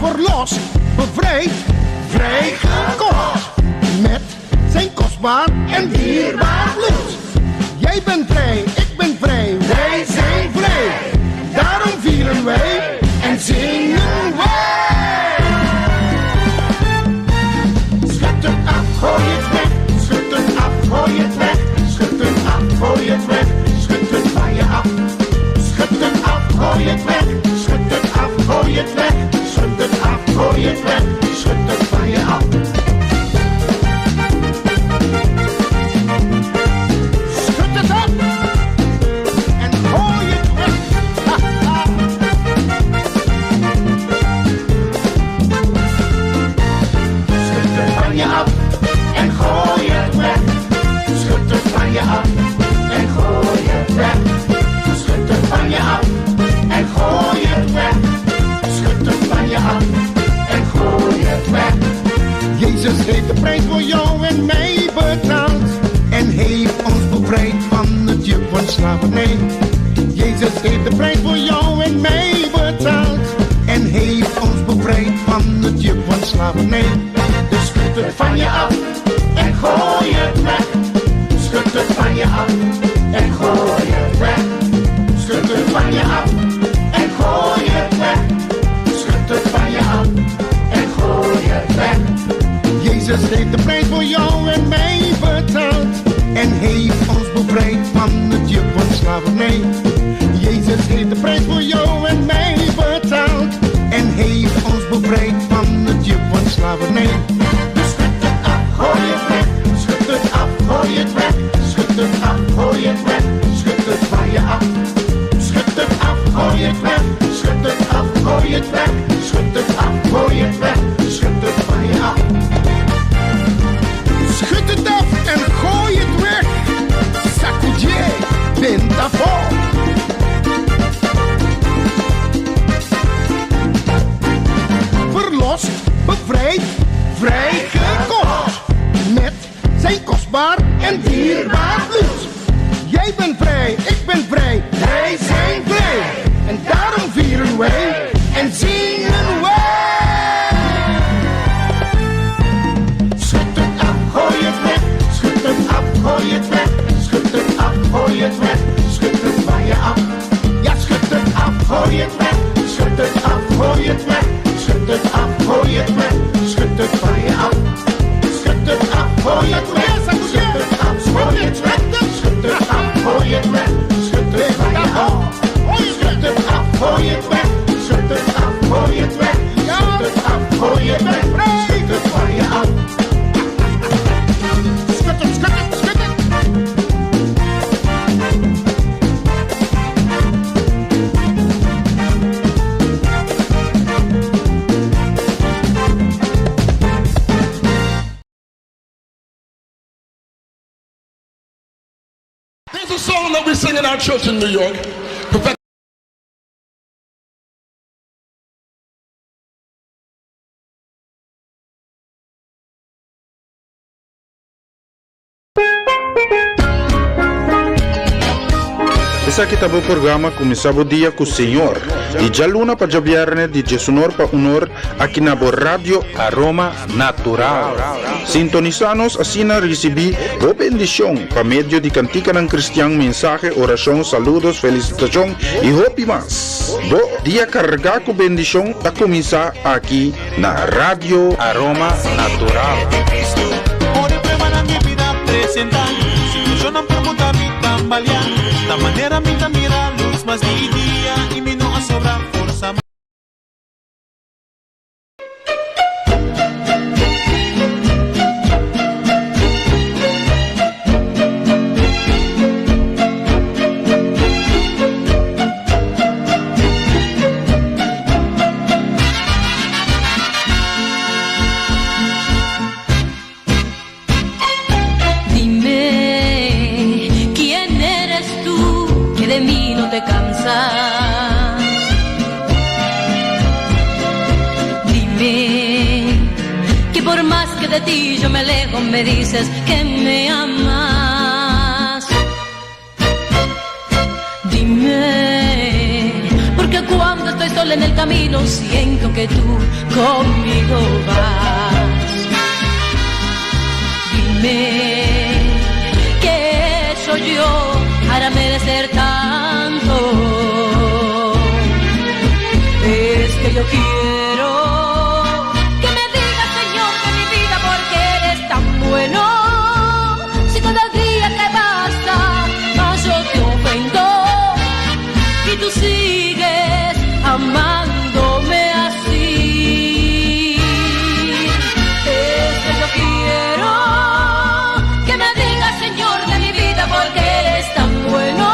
Verlost, bevrijd, vrijgekocht. Met zijn kostbaar en dierbaar bloed. Jij bent vrij, ik ben vrij, wij zijn vrij. Daarom vieren wij en zingen. slavernij. Jezus heeft de prijs voor jou en mij betaald. En heeft ons bevrijd van het juk van slavernij. Dus schud het van je af en gooi het weg. Schud het van je af en gooi het weg. Schud het van je af en gooi het weg. Schud het van je af en gooi het weg. Jezus heeft de prijs voor jou en mij betaald. En heeft ons bevrijd van het juk van slavernij. Jezus heeft de prijs voor jou en mij betaald. En heeft ons bevrijd van het juk van slavernij. Dus schud het af, gooi het weg. Schud het af, gooi het weg. Schud het af, gooi het weg. Schud het van je af. Schud het af, gooi het weg. Schud het af, gooi het weg. Schud het af, gooi het weg. Schud het van je af. Schud het af en gooi het weg. Sakudje, bent daarvoor. Verlost, bevrijd, vrijgekocht. Met zijn kostbaar en dierbaar bloed. Jij bent vrij, ik ben vrij, wij zijn vrij. En daarom vieren wij en zingen wij. Schud het af, gooi het weg. Schud het af, gooi het weg. Schud het af, gooi het weg. Schud het van je af. Ja, schud het af, gooi het weg. Schud het af, gooi het weg. Schud het af, gooi het weg. Schud het van je af. Schud het af, gooi het weg. Schud het af, gooi het weg. Schud het af, gooi het weg. Schud het van je af. Schud het af, gooi het weg. Schud het af, gooi het weg. Schud het af, gooi het weg. Schud het van je af. Schud het, schud het, schud het. There's a song that we sing in our church in New York. Perfect. Esaki ta bo programa Kuminsá Bo Dia ku Señor, di djaluna pa djabièrnè di djesunor pa unor aki na bo Radio Aroma Natural. Sintonisá nos asina risibí bo bendishon pa medio di kantikanan kristian, mensahe, orashon, saludos, felisitashon i hopi mas. Bo dia kargá ku bendishon ta kuminsá aki na Radio Aroma Natural. Ora e pruebanan di bida presentá, Situashonnan por muta mi tambaleá, Ta manera mi ta mira lus mas di dia I mi no a sobra forsa mas. Dime, ¿quién eres tú que de mí no te cansas? Dime, que por más que de ti yo me alejo, me dices que me amas. Dime, porque cuando estoy sola en el camino siento que tú conmigo vas. Dime, ¿qué he hecho yo para merecer tanto? Es que yo quiero que me digas, Señor, de mi vida, porque eres tan bueno. Si cada día que pasa, más yo te ofendo y tú sigues amándome así. Es que yo quiero que me digas, Señor, de mi vida, porque eres tan bueno.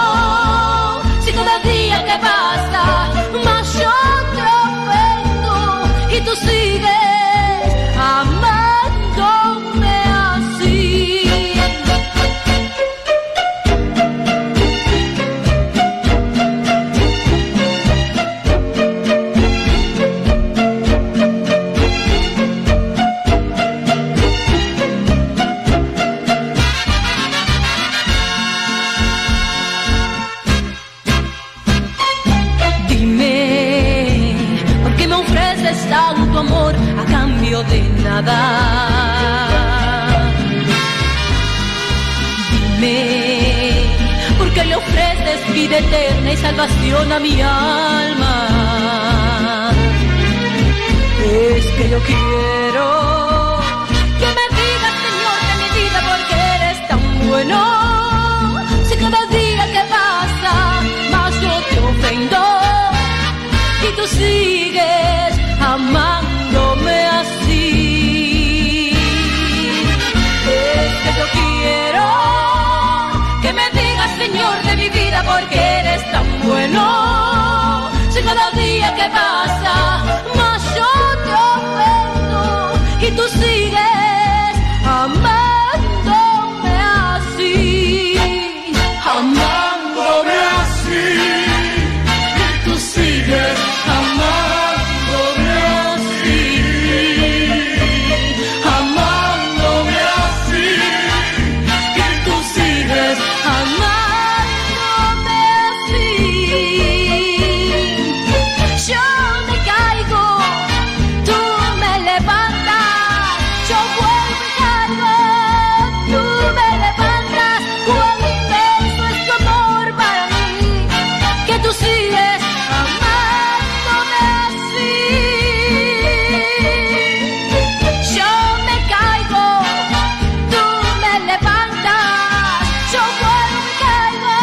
Vida eterna y salvación a mi alma. Es que yo quiero que me digas, Señor, de mi vida, porque eres tan bueno. Si cada día que pasa, más yo te ofendo y tú sigues amándome así. Es que yo quiero que me digas, Señor, de mi vida, porque eres tan bueno. Si cada día que pasa, más yo te ofendo y tú sigues amándome así, Amándome así, y tú sigues amándome así, amándome así, y tú sigues amándome así. Yo me caigo, tú me levantas, yo vuelvo y caigo, tú me levantas. Cuán inmenso es tu amor para mí, que tú sigues amándome así. Yo me caigo, tú me levantas, yo vuelvo y caigo,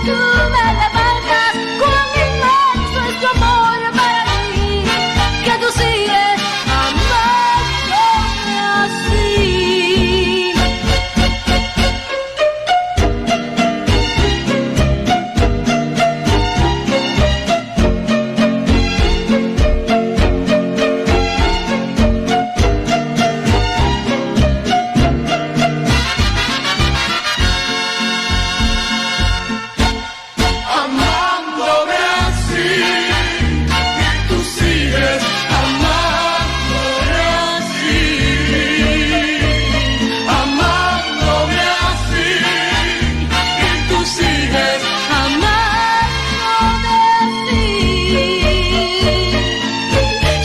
tú me levantas. Cuán inmenso es tu amor para mí, que tú sigues amándome así. Amándome así, y tú sigues amándome así, amándome así, y tú sigues amándome así.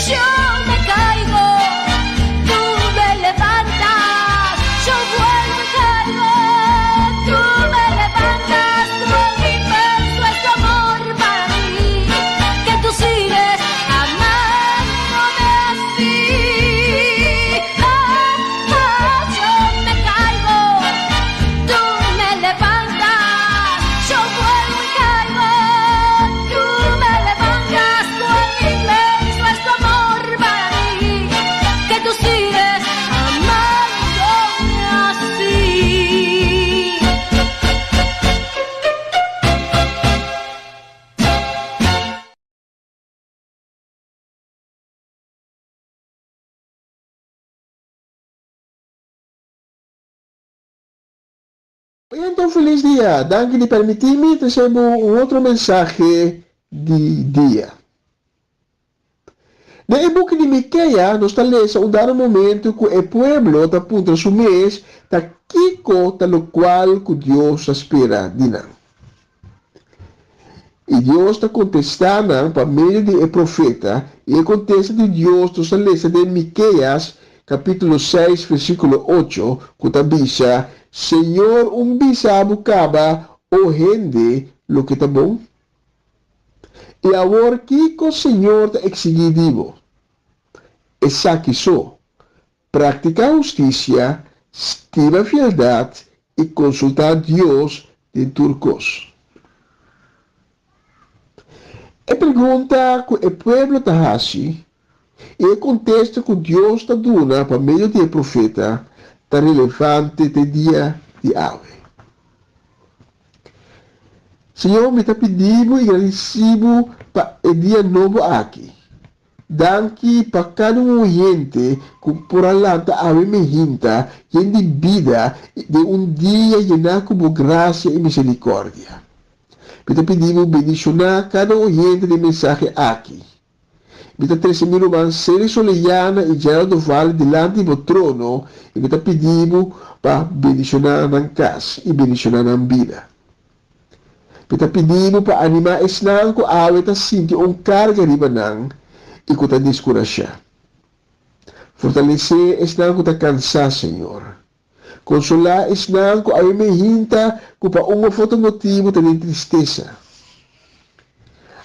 Yo me caigo, tú me levantas, yo vuelvo y caigo, tú me levantas. Cuán inmenso es tu amor para mí, que tú sigues amándome así. Ah, ah, yo me caigo, tú me levantas, yo vuelvo y caigo, tú me levantas. Cuán inmenso es tu amor para mí, que tú sigues amándome así. Oyente un felis dia, danki di permití mi trese bo un otro mensahe di dia. Den e buki di Mikea nos ta lesa un dado momento ku e pueblo ta puntra su mes ta kiko ta lokual ku Dios ta spera di nan. I Dios ta kontestá nan pa medio di e profeta, i e kontesta di Dios nos ta lesa den Mikeas kapítulo seis versíkulo ocho ku ta bisa, Señor un bisa bo kaba, o hende, loke ta bon? I awor kiko Señor ta eksigí di bo? Esaki so, Praktiká hustisia, stima fieldat i konsultá Dios den tur kos. E pregunta ku e pueblo ta hasi i e kontesta ku Dios ta duna pa medio di e profeta ta relevante te dia di awe. Señor, mi ta pidi bo i gradisí bo pa e dia nobo aki. Danki pa kada un oyente ku por a lanta awe mehinta yen di bida den un dia yená ku bo grasia i miserikòrdia. Mi ta pidi bo bendishoná kada oyente den mensahe aki. Mi ta trese mi ruman Celi Soleyana i Gerald Dovale dilanti di bo trono i mi ta pidi bo pa bendishoná nan kas i bendishoná nan bida. Mi ta pidi bo pa animá esnan ku awe ta sinti un karga riba nan i ku ta deskurashá. Fortalesé esnan ku ta kansá, Señor. Konsolá esnan ku awe mehinta ku pa un òf otro motibu ta den tristesa.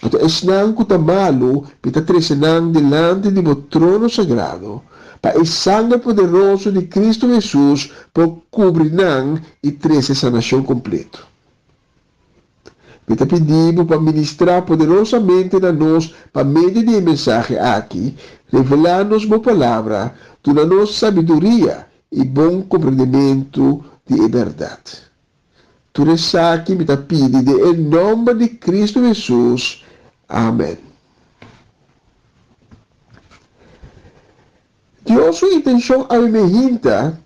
Anto esnan ku ta malu, mi ta trese nan dilanti di bo trono sagrado, pa e sanger poderoso di Kristu Hesus por kubri nan i trese sanashon kompleto. Mi ta pidi bo pa ministrá poderosamente na nos pa medio di e mensahe aki, revelá nos bo Palabra, duna nos sabiduria i bon komprendementu di e bèrdat. Tur esaki mi ta pidi den e nòmber di Kristu Hesus. Amèn. Dios su intenshon awe mehinta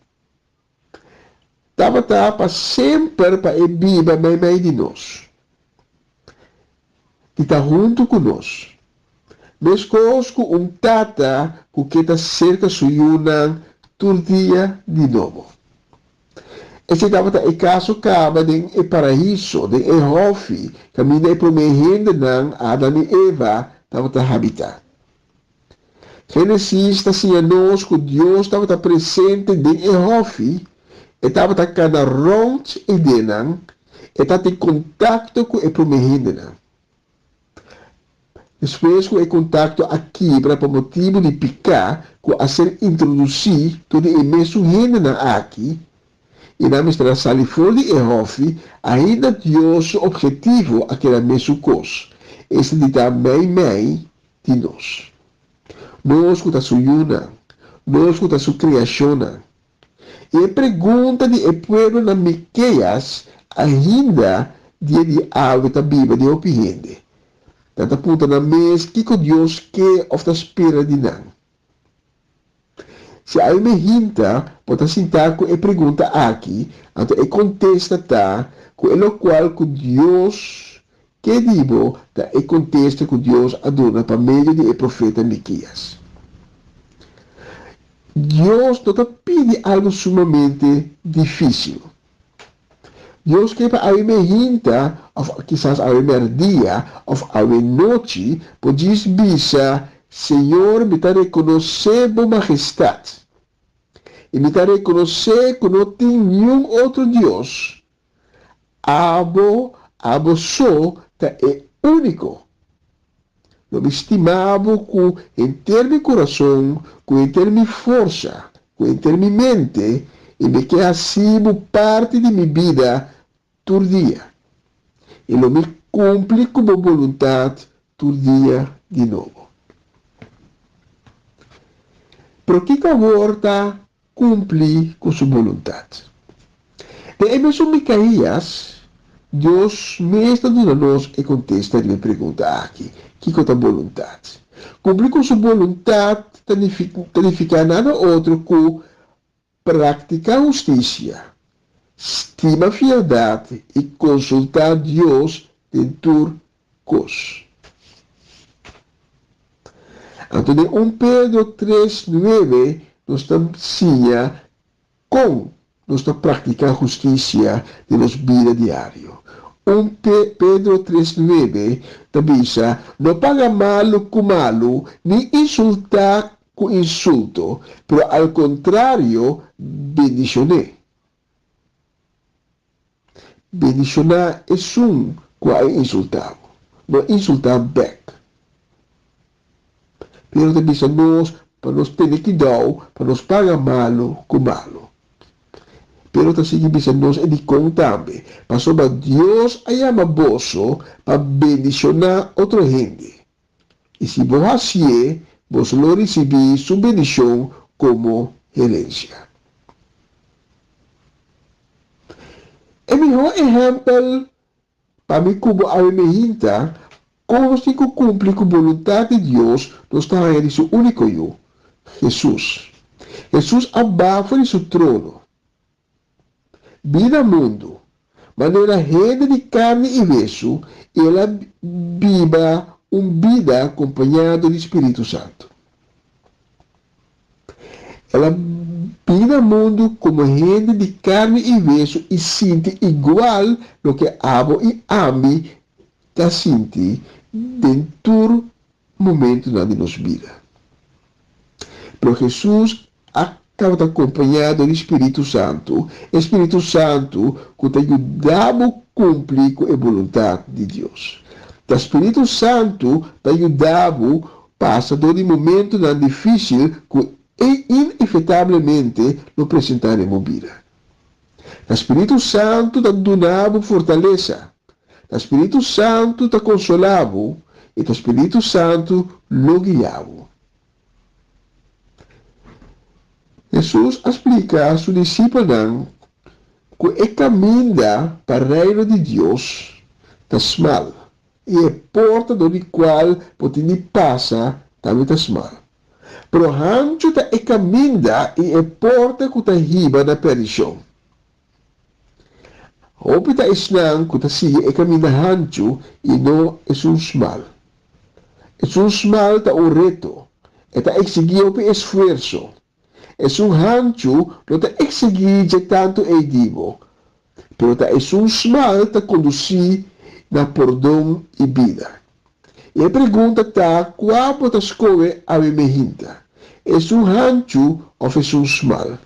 tabata pa semper pa e biba meimei di nos, di ta huntu ku nos, meskos ku un tata ku ke ta serka su yunan tur dia di nobo. Esei tabata e kaso kaba den e Paraiso, den e hòfi kaminda e promé hendenan, Adam i Eva, tabata habitá. Génesis ta siña nos ku Dios tabata presente den e hòfi, e tabata kana rònt e denan, e tatin kontakto ku e promé hendenan. Despues ku e kontakto a kibra pa motibu di piká ku a ser introdusí dor di e mesun hendenan aki, i nan mester a sali for di e hòfi, ainda Dios su ophetivo a keda mesun kos, esta di ta meimei di nos. Nos ku ta su yunan, nos ku ta su kreashonnan. I e pregunta di e pueblo na Mikeas ainda dia di awe ta biba den hopi hende. Nan ta puntra nan mes kiko Dios ke òf ta spera di nan. Si awe mi hinta bo ta sintá ku e pregunta aki, anto e kontesta ta ku e lokual ku Dios ke di bo ta e kontesta ku Dios a duna pa medio di e profeta Mikias. Dios no ta pidi algu sumamente difísil. Dios ke pa awe mehinta, òf kisas awe mèrdia, òf awe nochi, bo djis bisa, Señor, mi ta rekonosé Bo majestat, i mi ta rekonosé ku no tin niun otro Dios, Abo, Abo so ta e úniko. Lo mi stima Bo ku henter mi kurason, ku henter mi forsa, ku henter mi mente, i mi ke hasi Bo parti di mi bida tur dia. I lo mi kumpli ku Bo boluntat tur dia di nobo. Pero kiko awor ta Kumpli ku su boluntat. Den e mesun Mikaías, Dios mes ta duna nos e kontesta riba e pregunta aki, Kiko ta boluntat? Kumpli ku su boluntat ta nifiká nada otro ku praktiká hustisia, stima fieldat i konsultá Dios den tur kos. Anto den un Pedro tres nuebe nos ta siña kon nos ta praktiká hustisia den nos bida diario. Un Pedro tres nuebe ta bisa, No paga malu ku malu, ni insultá ku insulto, pero al kontrario bendishon'é. Bendishoná esun ku a insultá bo, no insultá bèk. Pedro ta bisa nos pa nos tene kidou pa nos paga malu ku malu. Pedro ta sigui bisa nos e dikon tambe, pasobra Dios a yama boso pa bendishoná otro hende, i si bo hasié, boso lo risibí su bendishon komo herensia. E mihó ehèmpel pa mi ku bo awe mehinta kon nos tin ku kumpli ku boluntat di Dios nos ta haña di su úniko Yu, Hesus. Hesus a ba for di su trono bini na mundu manera hende di karni i wesu i el a biba un bida kompañado di spiritu santu. El a bini na mundu komo hende di karni i wesu i sinti igual loke abo i ami ta sinti den tur momentunan di nos bida. Pero Hesus a. tabata kompañá dor di spiritu santu, e spiritu santu ku ta yuda bo kumpli ku e boluntat di Dios. Ta spiritu santu ta yuda bo pasa dor di momentunan difísil ku inevitablemente lo presentá den bo bida. Ta spiritu santu ta duna bo fortalesa. Ta spiritu santu ta konsolá bo i ta spiritu santu lo guia bo. Hesus a splika su disipelnan ku e kaminda pa Reino di Dios ta smal i e porta dor di kual bo tin di pasa tambe ta smal. Pero hanchu ta e kaminda i e porta ku ta hiba na perdishon. Hopi ta esnan ku ta sigui e kaminda hanchu i no esun smal. Esun smal ta un reto, e ta eksigí hopi esfuerso. Esun hanchu no ta eksigí dje tantu ei di bo, pero ta esun smal ta kondusí na pordon i bida. I e pregunta ta kua bo ta skohe awe mehinta, esun hanchu òf esun smal?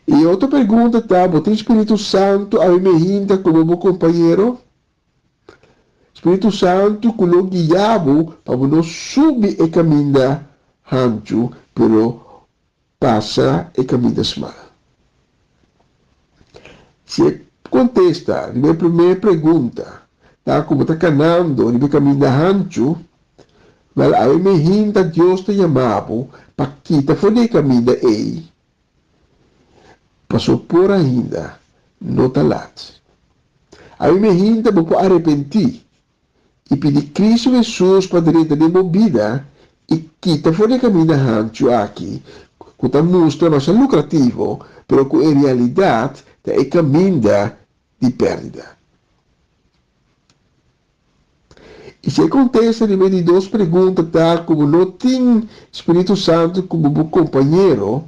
I e otro pregunta ta, bo tin Spiritu Santu awe mehinta komo bo kompañero? Spiritu Santu ku lo guia bo pa bo no subi e kaminda hanchu, pero pasa e kaminda smal. Si e kontesta riba e promé pregunta ta ku bo ta kanando riba e kaminda hanchu, wèl awe mehinta Dios ta yama bo pa kita for di e kaminda ei, paso por ainda no ta lat. Awe mehinta bo por arepentí i pidi Cristo Hesus pa drenta den bo bida i kita for di e kaminda hanchu aki ku ta mustra masha lukrativo pero ku en realidat ta e kaminda di pèrdida. I si e kontesta riba e di dos pregunta ta ku bo no tin Spiritu Santu komo bo kompañero,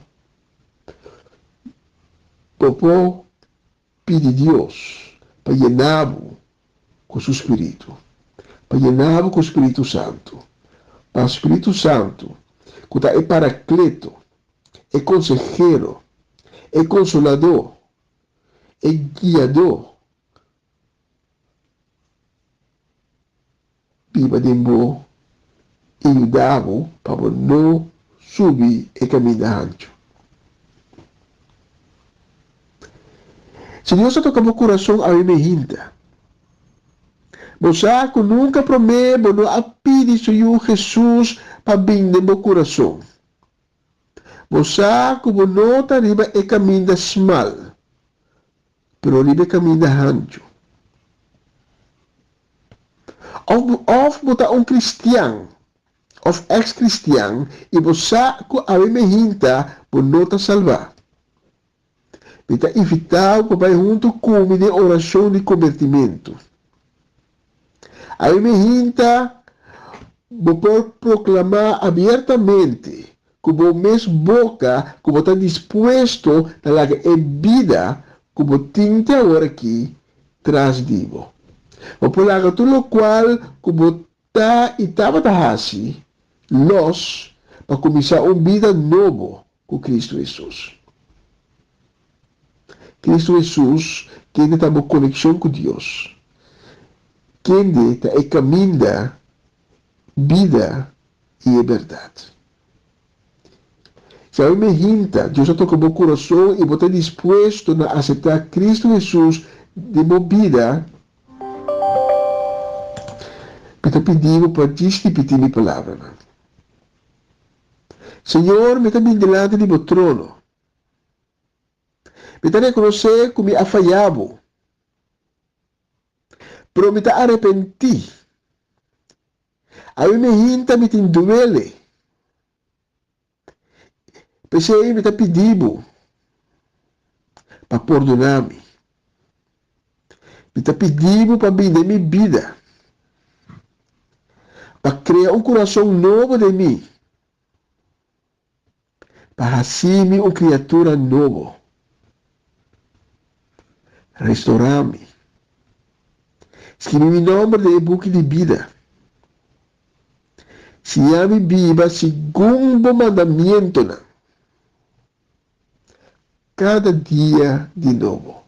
bo por Pidi Dios pa yena bo ku su spiritu, pa yena bo ku spiritu santu, pa spiritu santu ku ta e parakleto, e konsehero, e konsoladó, e guiadó biba den bo i yuda bo pa bo no subi e kaminda hanchu. Si Dios a toka bo kurason awe mehinta, bo sa ku nunka promé bo no a pidi su Yu Hesus pa bin den bo kurason. Bo sa ku bo no ta riba e kaminda smal, pero riba e kaminda hanchu. Òf bo òf bo ta un kristian òf èks kristian i bo sa ku awe mehinta bo no ta salbá. Mi ta invitá bo pa bai huntu ku mi den orashon di kombertimentu. Awe mehinta bo por proklamá abiertamente ku bo mes boka ku bo ta dispuesto na laga e bida ku bo tin te awor aki tras di bo. Bo por laga tur lokual ku bo ta i tabata hasi lòs pa kuminsá un bida nobo ku Kristu Hesus. Kristu Hesus kende ta bo konekshon ku Dios, kende ta e kaminda, bida i e bèrdat. Si awe mehinta Dios a toka bo kurason i bo ta dispuesto na aseptá Kristu Hesus den bo bida, mi ta pidi bo pa djis ripití mi palabranan. Señor, mi ta bin dilanti di bo trono. Mi ta rekonosé ku mi a fayá bo, pero mi ta arepentí. Awe mi hinta mi tin duele. P'esei mi ta pidi bo pa pordoná mi. Mi ta pidi bo pa bin den mi bida, pa krea un kurason nobo den mi, pa hasi mi un kriatura nobo. Restorá mi. Skibi mi nòmber den e buki di bida. Siña mi biba segun bo mandamientonan. kada dia di nobo.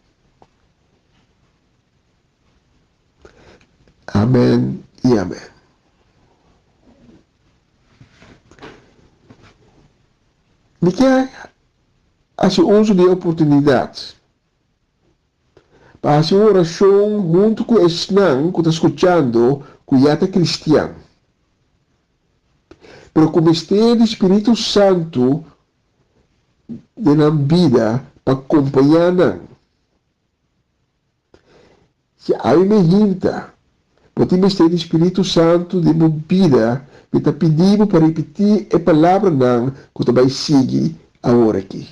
Amen i amen. Mi ke hasi uso di e oportunidat pa hasi un orashon huntu ku esnan ku ta skuchando ku ya ta kristian, pero ku mester di spiritu santu den nan bida pa kompañá nan. Si awe mi hinta, bo tin mester di Spiritu Santu den bo bida, mi ta pidi bo pa ripití e palabranan ku ta bai sigui awor aki.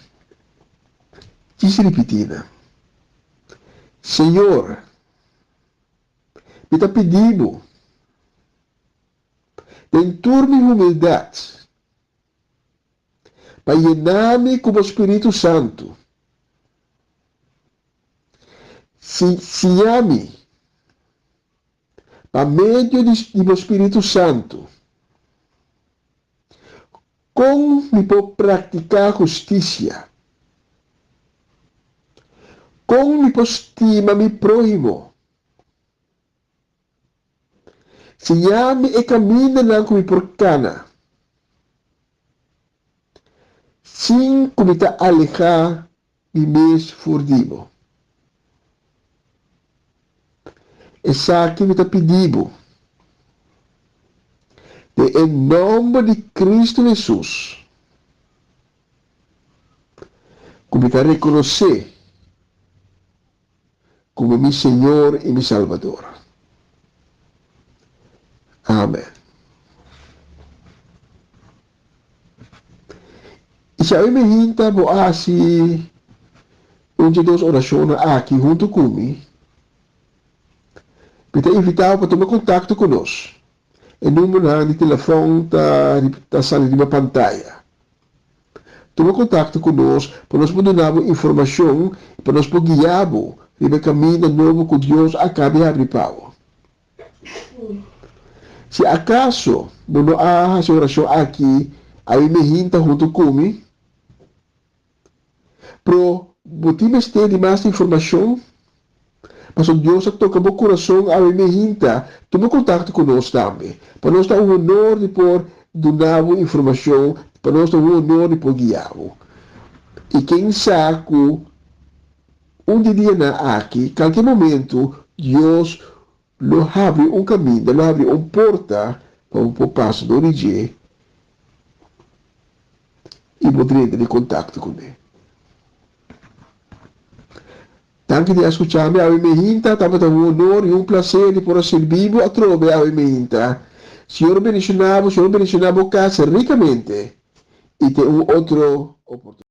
Djis ripití nan. Señor, mi ta pidi bo, den tur mi humildat, pa yena mi ku bo Spiritu Santu. Si, siña mi, pa medio di di bo Spiritu Santu, kon mi por praktiká hustisia, kon mi por stima mi próhimo. Siña mi e kamindanan ku mi por kana, sin ku mi ta alehá mi mes for di bo. Esaki mi ta pidi bo, den e nòmber di Kristu Hesus, ku mi ta rekonosé komo mi Señor i mi Salbador. Amen. I si awe mi hinta bo a hasi un dje dos orashonnan aki huntu ku mi, mi ta invitá bo pa tuma kontakto ku nos. E numbernan di telefòn ta ta sali riba pantaya. Tuma kontakto ku nos pa nos por duna bo informashon i pa nos por guia bo riba e kaminda nobo ku Dios a kaba di habri pa bo. Si akaso bo no a hasi orashon aki, awe mi hinta huntu ku mi. Pero bo tin mester di mas informashon? Pasobra Dios a toka bo kurason awe mi hinta, tuma kontakto ku nos tambe. Pa nos ta un honor di por duna bo informashon, pa nos ta un honor di por guia bo. I ken sa ku Un di dianan aki, kalke momentu, Dios lo habri un kaminda, lo habri un porta pa bo por pasa dor di dje i bo drenta den kontakto kuné. Danki di a skucha mi awe meinta. Tabata un honor i un plaser di por a sirbi bo atrobe awe meinta. Señor bendishoná bo, Señor bendishoná bo kas rikamente i te un otro oportunidat.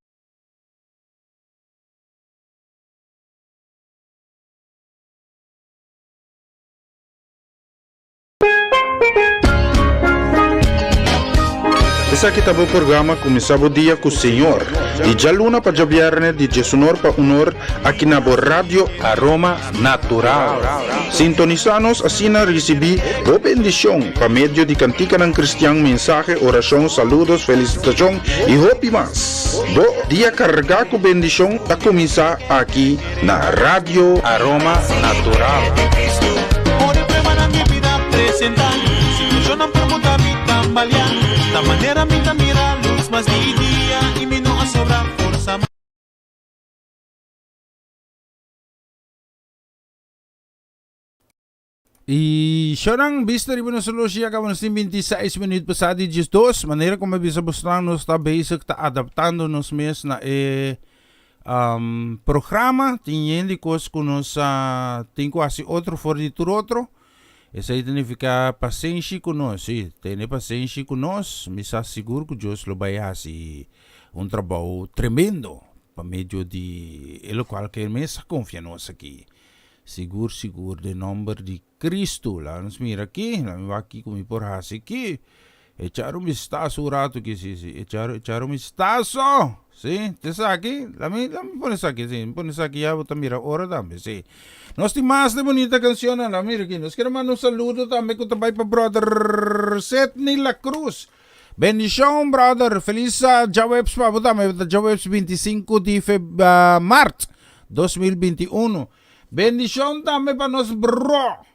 Esaki ta bo programa Kuminsá bo dia ku Señor, di djaluna pa djabièrnè di djesunor pa unor aki na bo Radio Aroma Natural. Sintonisá nos asina risibí bo bendishon pa medio di kantikanan kristian, mensahe, orashon, saludos, felisitashon i hopi mas. Bo dia kargá ku bendishon ta kuminsá aki na Radio Aroma Natural. I shownan bista riba nos horloge ya caba nos tin 26 minuut pasá di 12. Manera como bisa bosnan nos ta bezig ta adaptando nos mes na e um, programa. Tin yen di kos ku nos uh, tin ku hasi otro for di tur otro. Esei ta nifiká pasenshi ku nos. Sí, tene pasenshi ku nos. Mi sa sigur ku Dios lo bai hasi un trabou tremendo pa medio di e lokual ke e mes a konfia nos aki. Sigur sigur den nomber di Cristo. Laga nos mira aki, laga mi wak kiko mi por hasi aki. Echar un bistaso un rato aki, si, si, echar, echar un bistaso. Si, te esaki, laga mi, laga mi pone esaki, si, mi pone esaki ya bo ta mira ora tambe, si. Nos tin mas de bunita cancionnan, laga mira aki. Nos kier manda un saludo tambe ku ta bai pa brother Sidney La Cruz. Bendishon brother, felis djaweps pa bo tambe, ta djaweps 25 di feb mart 2021. Bendishon tambe pa nos bro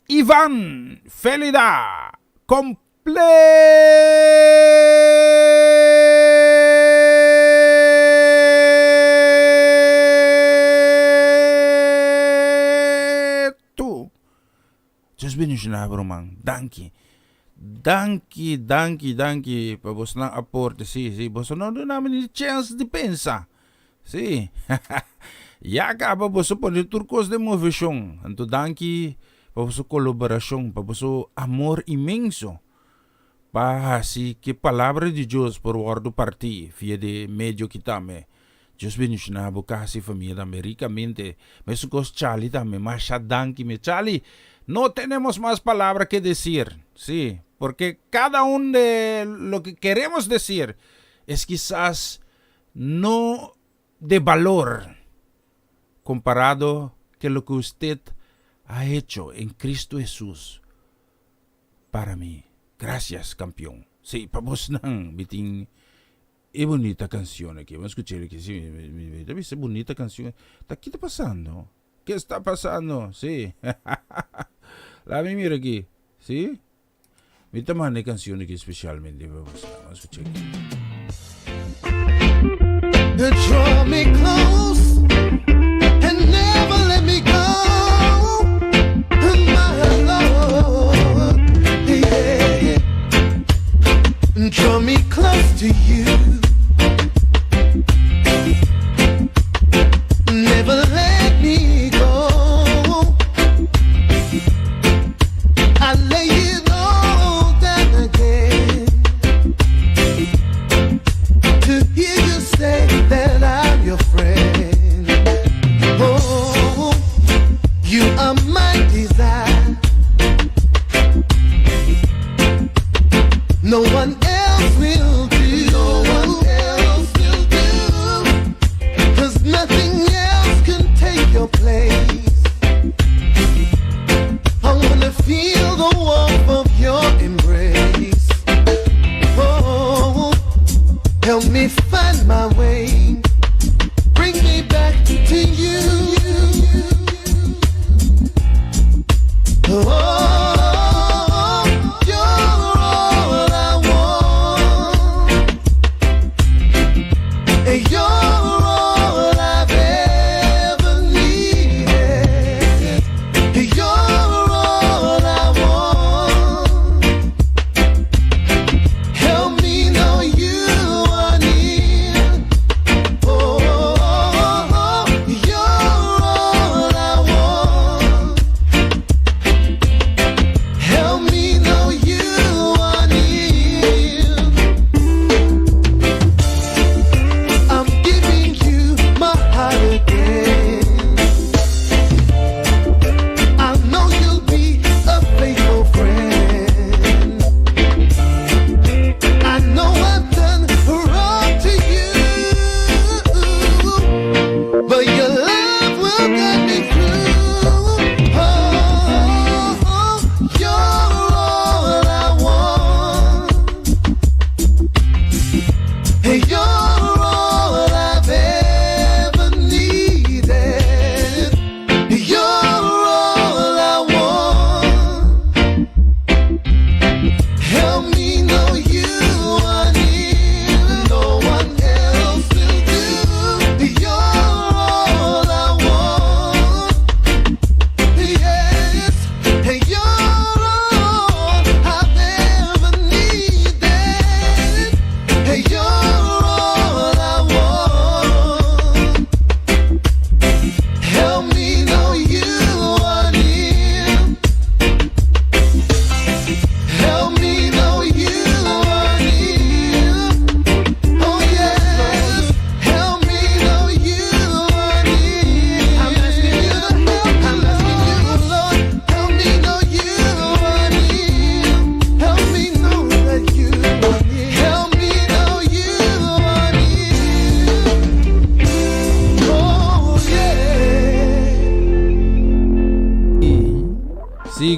Ivan Felida completo. Dios bendiciona bo ruman. Danki. Danki, danki, danki pa bosnan aporte. Si, si, boso no duna mi ni chance di pensa. Si. Ya caba boso pone tur cos den movecion. Anto danki pa boso colaboracion, pa boso amor inmenso pa haci cu e palabra di Dios por wordo parti via di medio ki tambe. Dios bendiciona bo casa y famia tambe ricamente. Mesun cos Charlie tambe, masha danki mi. Charlie, no tenemos mas palabra que decir, si, porque cada un de lo que queremos decir es quizas no de valor comparado que lo que usted ha hecho en Cristo Jesús para mi. Gracias, campeón. Sí, pa bosnan mi tin e bunita cancion aki. Bo a scucha aki? Sí, mi ta bisa bunita cancion. Ta ki ta pasando? Ke sta pasando? Sí. Laat mi mira aki. Sí. Mi ta manda e cancion aki specialmente pa bosnan. Bo a scucha aki. Draw me close and never let me go My Lord yeah. Draw me close to you Never let me go I lay it all down again To hear you say that I'm your friend Oh, you are my desire No one else will do No one else will do Cause nothing else can take your place I wanna feel the warmth of your embrace Oh, help me find my way Bring me back to you Oh, you're all I want And you're all I've ever needed You're all I want Help me know you are near Oh, you're all I want.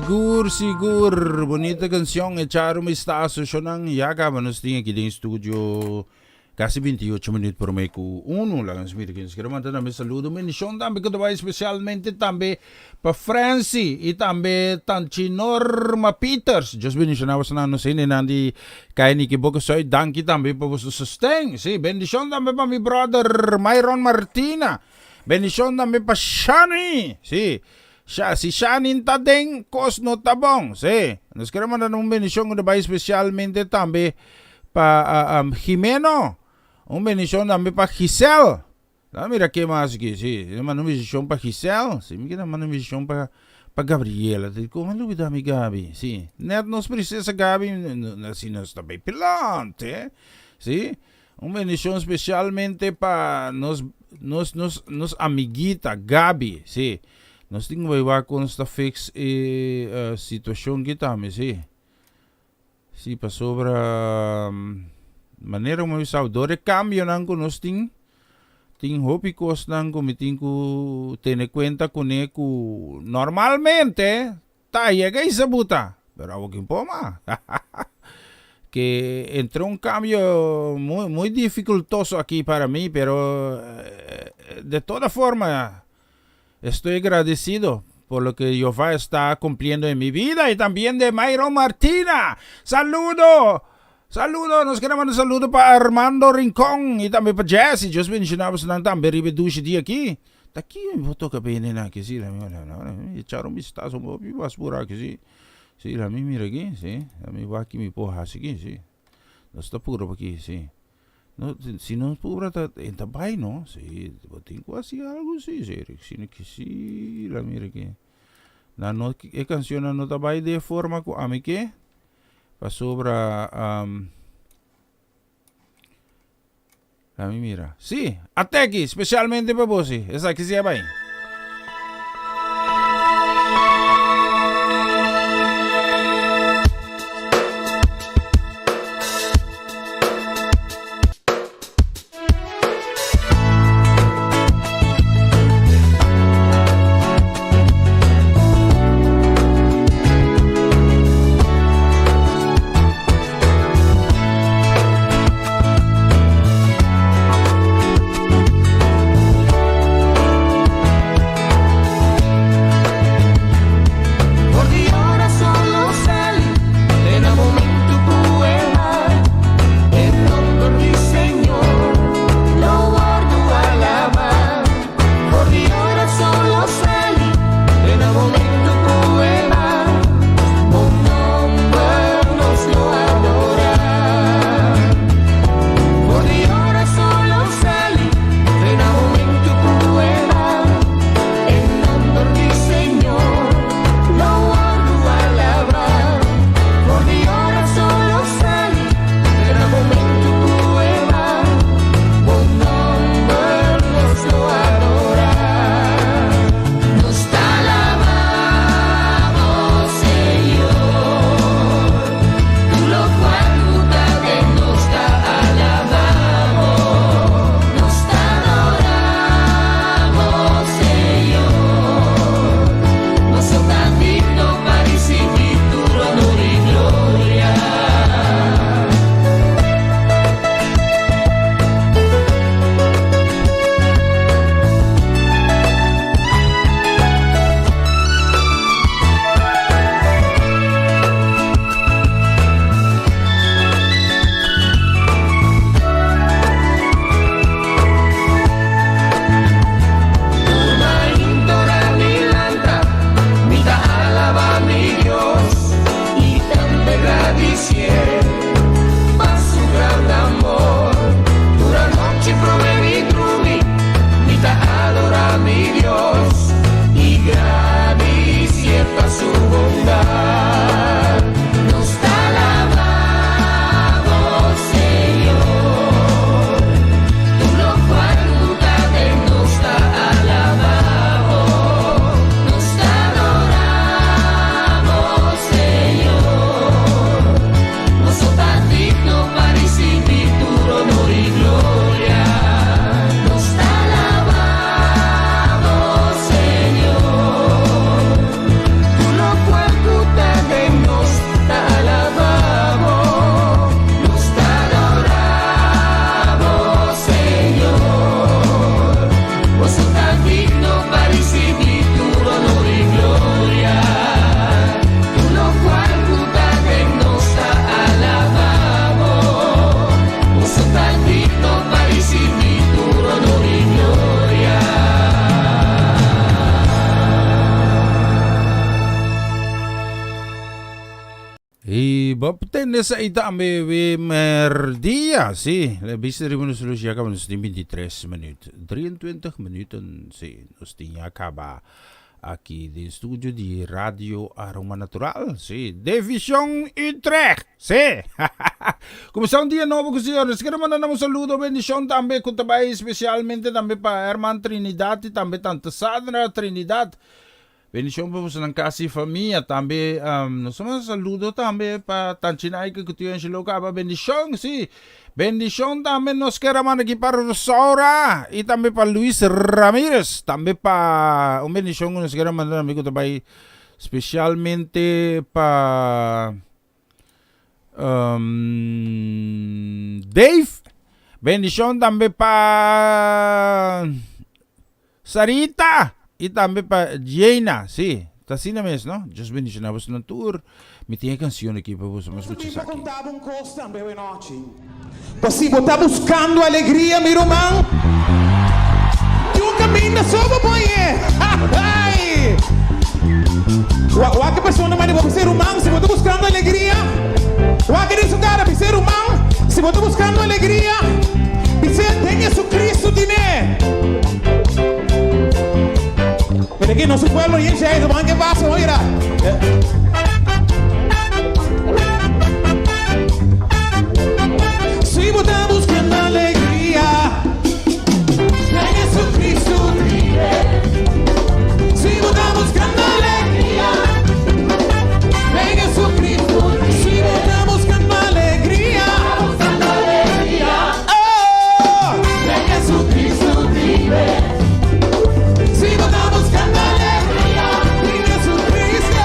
Sigur, sigur. Bonita canción. Echar un vistazo. Shonan, ya caba nos tin aki den studio. Casi 28 minuut prome cu uno. Laga nos mira ken nos quiere manda tambe saludo. Bendicion tambe cu ta bay especialmente tambe pa Francy y tambe Tanchi Norma Peters. Dios bendiciona bosonan nos hendenan di Kainiki Boca Zuid. Danki tambe pa boso sosten. Sí, bendicion tambe pa mi brother Myron Martina. Bendicion tambe pa Shani. Sí, Sha, si Shani ta den, cos no ta bon. Sí, nos quiere manda un bendicion cu ta bay especialmente tambe pa Jimeno. Un bendicion tambe pa Giselle. Laga mira ke mas aki. Sí, mi manda un bendicion pa Giselle. Sí, mi keda manda un bendicion pa pa Gabriela. Di kon a lubida mi Gabi? Sí, net nos princesa Gabi, asina nos ta bay pilante. Sí, un bendicion specialmente pa nos nos nos nos amiguita Gabi. Sí, nos tin ku bay wak kon nos ta fix e situacion aki tambe, sí. Sí, pasobra manera ku mi a bisa dor e kambionan ku nos tin, tin hopi kosnan ku mi tin ku tene kuenta kuné ku normalmente ta yega i sa buta, pero awo kin por mas. Ke entró un kambio muy muy difikultoso aki para mi, pero de toda forma Estoy agradecido por lo que Jehová está cumpliendo en mi vida y también de Myron Martina. Saludo! Saludo! Nos quiere manda saludo pa Armando Rincón y tambe pa Jesse. Dios bendiciona bosonan tambe riba e dushi dia aki. Ta ki mi por toca bene nan aki? Sí, la mi echar un vistazo un poco mas por aki, sí. Sí, la mi mira aki, sí. La mi wak ki mi por haci aki, sí. Nos ta puro pa aki, sí. No, si no pura ta, en ta bai no. Sí, bo tin ku hasi algu sí, sí, Eric. Si no ke sí, la mira ke. Na no, e cancionnan no ta bai de forma ku ami ke. Pasobra, um, la mi mira. Sí, ateki, specialmente pa bo sí. Esaki sí a bai. I bo tende esei tambe we merdia, si. Le bista riba nos luz ya kaba nos tin 23 minuut. 23 minuten, si. Nos tin ya kaba aki den studio di Radio Aroma Natural, si. Division Utrecht, si. Kuminsá un dia nobo ku Señor. Nos kere manda nan un saludo, bendishon tambe ku ta bai spesialmente tambe pa Herman Trinidad i tambe Tante Sandra Trinidad. Bendicion pa bosonan casa y famia tambe nos ta manda saludo tambe pa Tanchi Naike cu Tio Angelo caba bendicion si bendicion tambe nos kier a manda aki pa Rosaura y tambe pa Luis Ramirez tambe pa un bendicion cu nos kier a manda tambe cu ta bay specialmente pa Dave bendicion tambe pa Sarita! I tambe pa Jayna, sí, ta asina mes, no? Dios bendiciona boso nan tur. Mi tin e cancion aki pa boso, mas scucha Mi esaki. conta bo un cos tambe awe nochi. Pa si bo ta buscando alegria, mi ruman, tin un caminda so bo por hañ'é. Ay! Wak e persona manda bo bisa, Ruman, si bo ta buscando alegria, wak den su cara, bisa, Ruman, si bo ta buscando alegria, bisa, den Jesucristo tin'é. Mira aquí, nos pueblo y ese van que pasa, mira. Si bo ta buscando alegria, en Jesucristo Si bo ta buscando alegria, en Jesucristo Si bo ta buscando alegria, oh, en Jesucristo Si bo ta buscando alegria, en Jesucristo.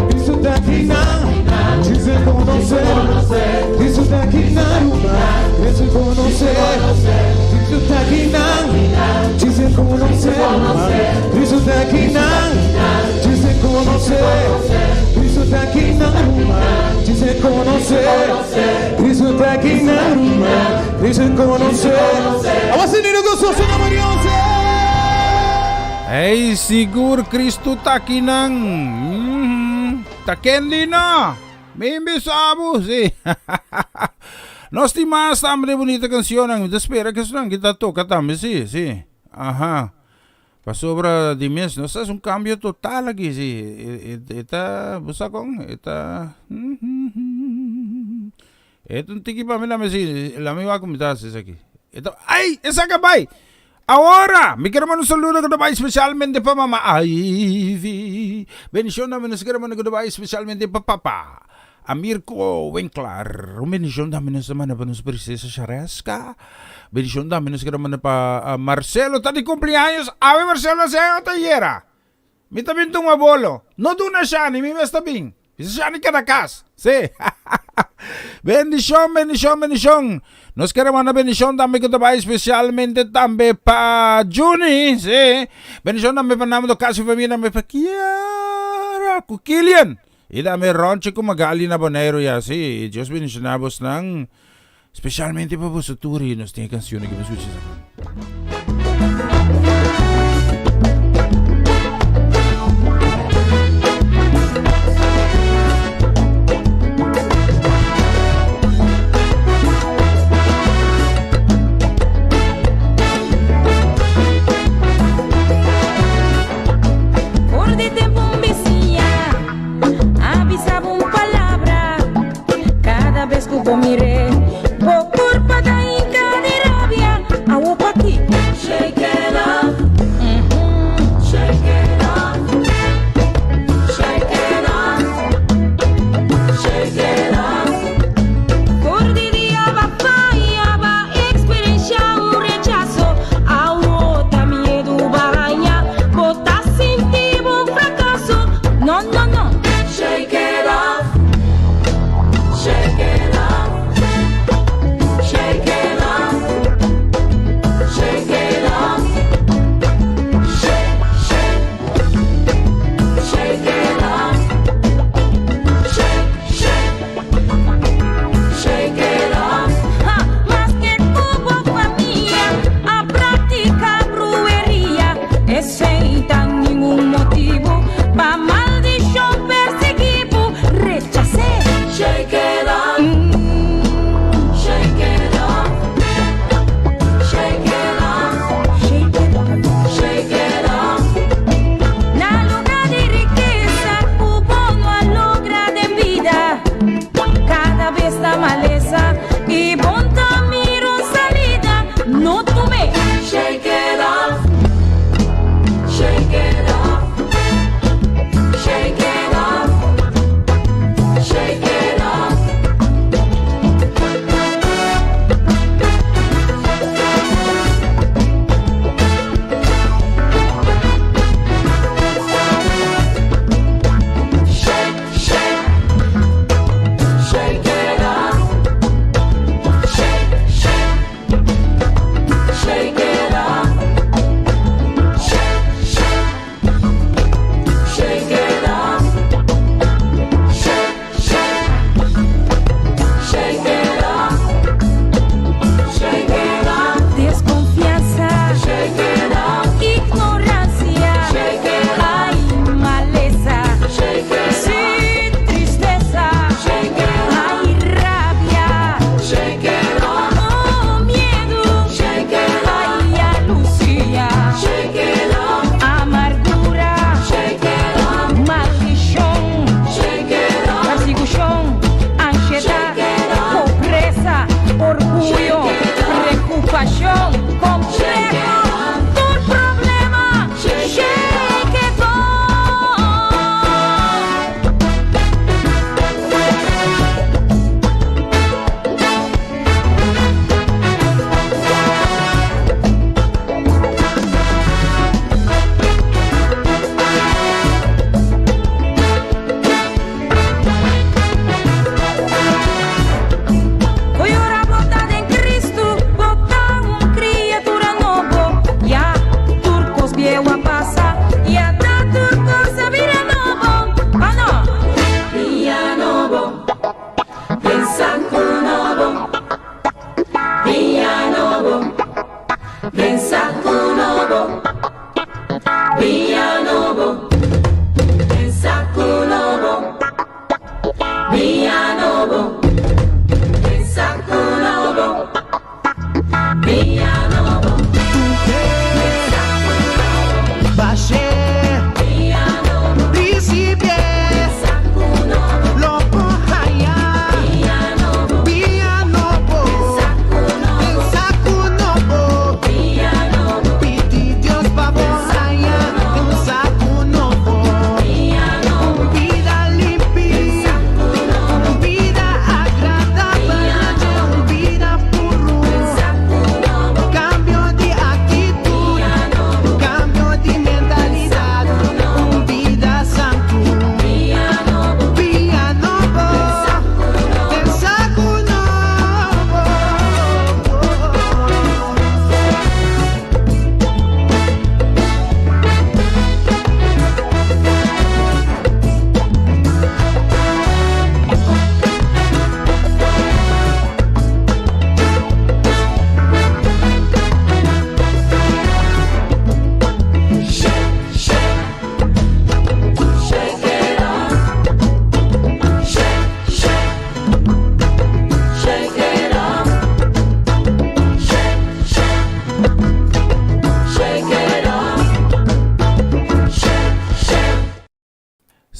Cristo ta akinan, Djis rekonosé. Cristo ta akinan, ruman, Cristo konosé. Cristo ta akinan, Djis rekonosé, ruman. Cristo ta akinan, Djis rekonosé. Cristo ta akinan, ruman, Djis rekonosé. Cristo ta akinan, ruman, Cristo konosé. Awor sentido gososo na Dios. Ey, sigur Cristo ta akinan. Mm, ta kendi no. Mi bisa bo, si. Nos tin mas tambe de bunita cancionnan. Mi ta spera que esnan ki ta toca tambe, si, si. Aha. Pasobra di mes, nos ta haci un cambio total aki, si. E, e, e ta, bo sa con? E ta, E ta un tiki pa mi lami si, lami wak mi ta haci esaki. E ta, ay, esaki a bay! Awora, mi quier manda un saludo cu ta bay specialmente pa mama Ivy. Bendicion tambe nos quier manda cu ta bay specialmente pa papa Amirko Winklar. Un bendicion tambe nos ta manda pa nos princesa Shareska. Bendicion tambe nos quier manda pa Marcelo, ta di cumpleaños. Awe Marcelo haci aña ota ayera? Mi ta bin tuma bolo. No duna Shani, mi mes ta bin. Bisa Shani keda kas. Sí. Bendishon, bendishon, bendishon. Nos kere manda bendishon tambe ku ta bai spesialmente tambe pa Juni. Sí. Bendishon tambe pa Nando Kas i famia tambe pa Kiara ku Kilian. I tambe Ronchi ku Magali na Boneiru ya. Sí. Dios bendishoná bosnan. Specialmente pa boso tur y nos tin e canción aquí pa escucha esa. For di tempo un bisiña a bisa bo un palabra. Kada bes ku bo mir'é, bo kurpa ta hinka di rabia. Awo pakiko? Shake it off.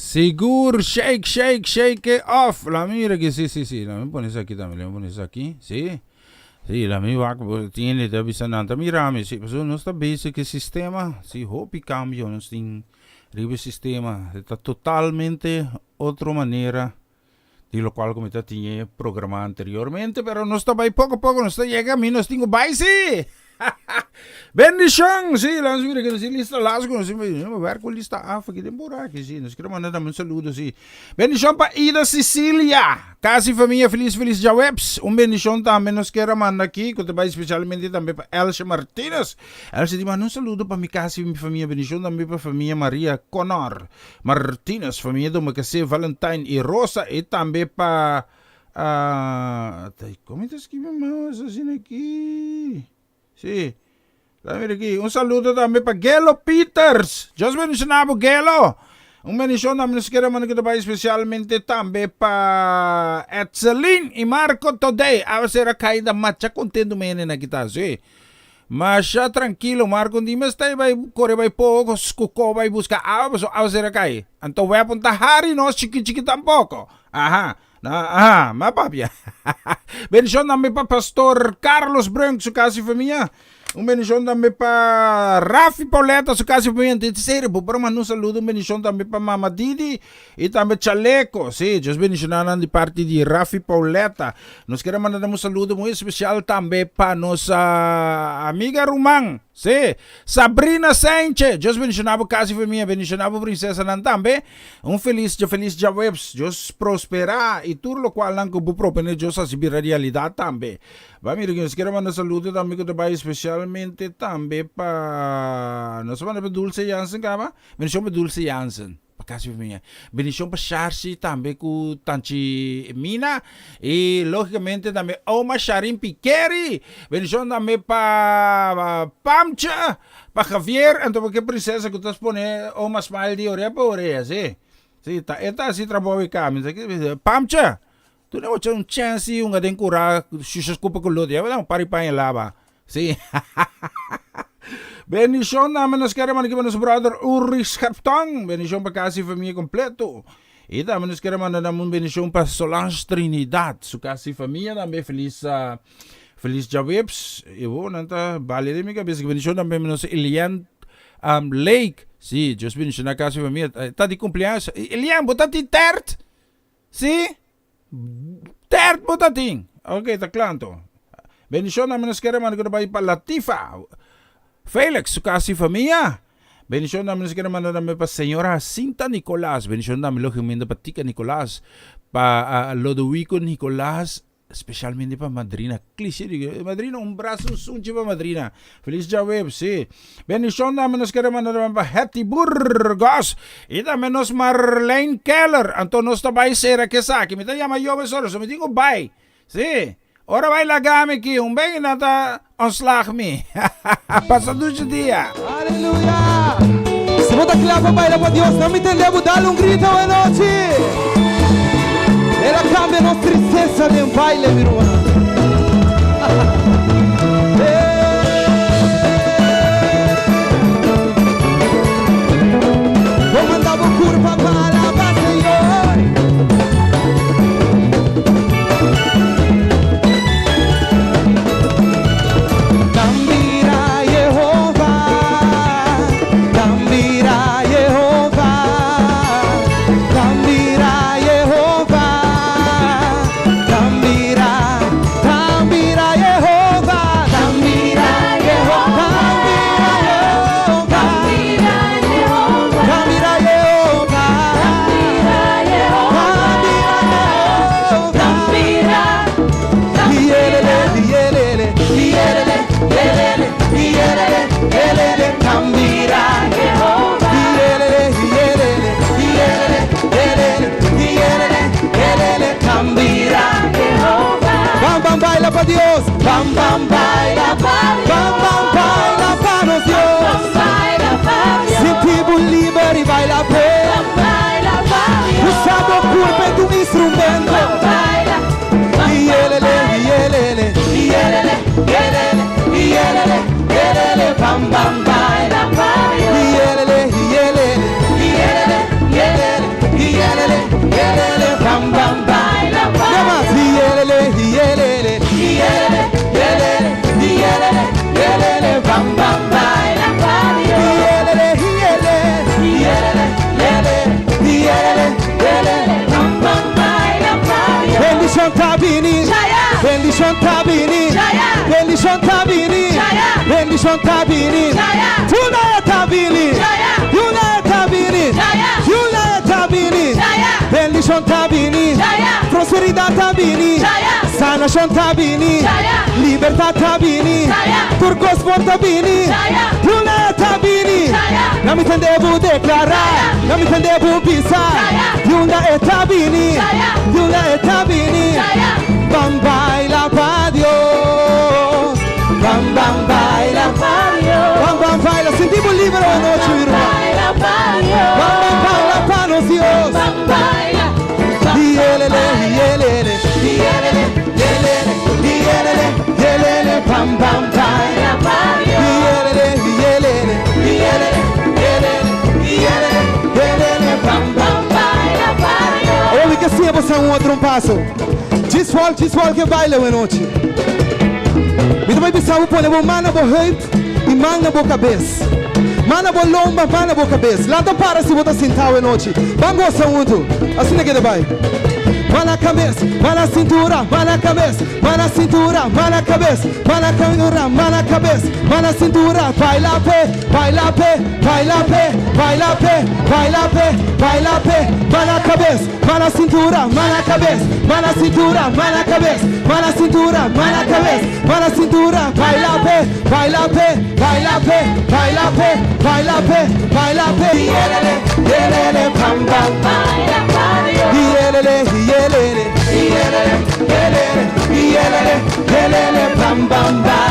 Sigur, shake, shake, shake it off. La mira que sí, sí, sí. La mi pone eso aquí también. La mi pone eso aquí. Sí. Sí, la mi wak tiene te avisa nanta mira mi. Sí, pues no está basic el sistema. Sí, hopi cambio nos tin riba sistema. Está totalmente otra manera di lo cual como ta tinha programa anteriormente, pero nos ta bai poco poco, nos ta llega, mi nos tingo bai sí. Bendicion, sí, la mira que nos lista lasgo, nos me werk lista af aquí den por aquí, sí, nos quiero mandar un saludo, sí. Bendicion pa Ida Cecilia, casi familia feliz, feliz djaweps. Un bendicion tambe nos quiero mandar aquí, que te bai especialmente tambe pa Elsie Martinez. Elsie di manda un saludo pa mi casi mi familia, bendicion tambe pa familia Maria Connor Martinez, familia Domacassé, Valentine y Rosa, y tambe pa Ah, ¿cómo te escribe más así aquí? Sí. Dame aquí. Un saludo también para Gelo Peters. Dios bendicionado, Gelo. Un bendición también nos quiere mandar que te vaya especialmente también para Etzelin y Marco Today. A ser a caída macha contento menen aquí está, sí. Masha tranquilo, Marco, di mes ta bai kore bai poko, skuko bai buska awa, paso awa sera kai. Anto web un ta hari nos chiki chiki tampoco. Aha. Na, aha, ma papia. Bendicion tambe pa Pastor Carlos Brunk, su casa y familia. Un bendicion tambe pa Rafi Pauletta, su casa y familia. Dit serio, bo por manda un saludo, un bendicion tambe pa Mama Didi y tambe Chaleco. Sí, Dios bendiciona nan di parti di Rafi Pauletta. Nos quiere mandar un saludo muy especial tambe pa nos amiga ruman. Sí, Sabrina Sanchez. Dios bendiciona bo casa y familia, bendiciona bo princesanan tambe. Un felis dja felis djaweps, Dios prospera y tur locual nan cu bo propone Dios haci bira realidad tambe. Ba mira cu nos kier a manda saludo tambe cu ta bay especialmente tambe pa nos a manda pa Dulce Jansen caba? Bendicion pa Dulce Jansen pa casi famia. Bendicion pa Sharcy tambe cu Tanchi Mina y logicamente tambe Oma Sharin Pikeri. Bendicion tambe pa Pamcha. Pa Javier, anto pa ke princesa ku ta spone oma smile di orea pa orea, si. Si, ta e ta hasi trabou e kami. Sa ki Pamcha, tu no ocha un chance di hunga den kura shusha skupa ku lodo. Ya bo ta un par di paña laba. Si. Bendishon dame nos kere manda ki pa nos brother Ulrich Scherptong. Bendishon pa kas i famia kompleto. I tambe nos kere manda nan un bendishon pa Solange Trinidad, su kas i famia tambe. Felis Feliz djaweps. E bo nan ta bale den mi cabeza. Bendicion tambe mi nos Elian um, Lake. Sí, Dios bendiciona casa y familia. Ta di cumpleaños. Elian, bo ta tin tert? Sí? Tert bo ta tin. Ok, ta kla anto. Bendicion tambe nos kere manda ku ta bai pa Latifa. Felix, su casa y familia. Bendicion tambe nos kere manda tambe pa señora Jacinta Nicolas. Bendicion tambe logicamente pa Tika Nicolas. Pa uh, Lodowico Nicolas. Specialmente pa madrina Clicia di madrina un brazo un sunchi pa madrina feliz djaweps si bendicion tambe nos kere manda tambe pa Hetty Burgos y tambe nos Marlene Keller anto nos ta bai sera ke esaki mi ta yama yo mesora so mi tin ku bai si ora bai laga mi aki un ben y nan ta ontslag mi pasa dushi dia. Aleluya! Si bo ta kla pa baila pa Dios, nan mi tende bo dal un grito awe nochi. El a kambia nos tristesa den baile, mi ruman. Bo manda bo kurpa pa alaba Señor. Tambira Yehova, tambira Yehova, tambira Yehova, tambira, tambira Yehova, tambira Yehova, tambira Yehova, tambira Yehova, tambira Yelele, yelele, yelele, yelele, yelele, yelele, tambira Yelele, yelele, yelele, yelele, yelele, yelele, tambira Bam, bam, baila pa Dios. Bam, bam, baila. Bam, bam, baila pa nos Dios. Sinti bo liber y baila p'e. Usa bo curpa e tu instrumento. Yelele, yelele, yelele, yelele, yelele, yelele, bam, bam, baila. Yelele, yelele, yelele, yelele, bini. Bendishon ta bini. Bendishon ta bini. Bendishon ta bini. Tuna e ta bini. Tuna e ta bini. Tuna e ta bini. Bendishon ta bini. Prosperidat ta bini. Sanashon ta bini. Libertat ta bini. Tur kos bon ta bini. Tuna e ta bini. Na mi tende bo deklará. Na mi tende bo bisa. Tuna e ta bini. Tuna e ta bini. Ban baila pa Dios. Ban ban baila pa Dios. Ban ban baila. Sinti bo liber anochi, mi ruman. Ban ban baila pa nos Dios. Yelele, yelele, yelele, yelele, yelele, yelele, pam pam baila pa Dios. Yelele, yelele, yelele, yelele, yelele, yelele, pam pam baila pa Dios. Awor mi ke siña boso un otro un paso. Djis wòl, djis wòl ke baila awe nochi. Mi ta bai bisa bo pone bo man na bo heup i man na bo kabes. Man na bo lomba, man na bo kabes. Lanta para si bo ta sinta awe nochi. Ban gosa huntu. Asina ke ta bai. Man na kabes, man na sintura, man na kabes, man na sintura, man na kabes, man na cintura, man na kabes, man na cintura. Baila p'e, baila p'e, baila p'e, baila p'e, baila p'e, baila p'e, man na kabes, man na cintura, man na kabes, man na cintura, man na kabes, man na cintura, man na kabes, man na cintura. Baila p'e, baila p'e, baila p'e, baila p'e, baila p'e, baila p'e. Yelele, yelele, pam pam. Yelele, yelele, yelele, yelele, yelele, yelele, pam pam.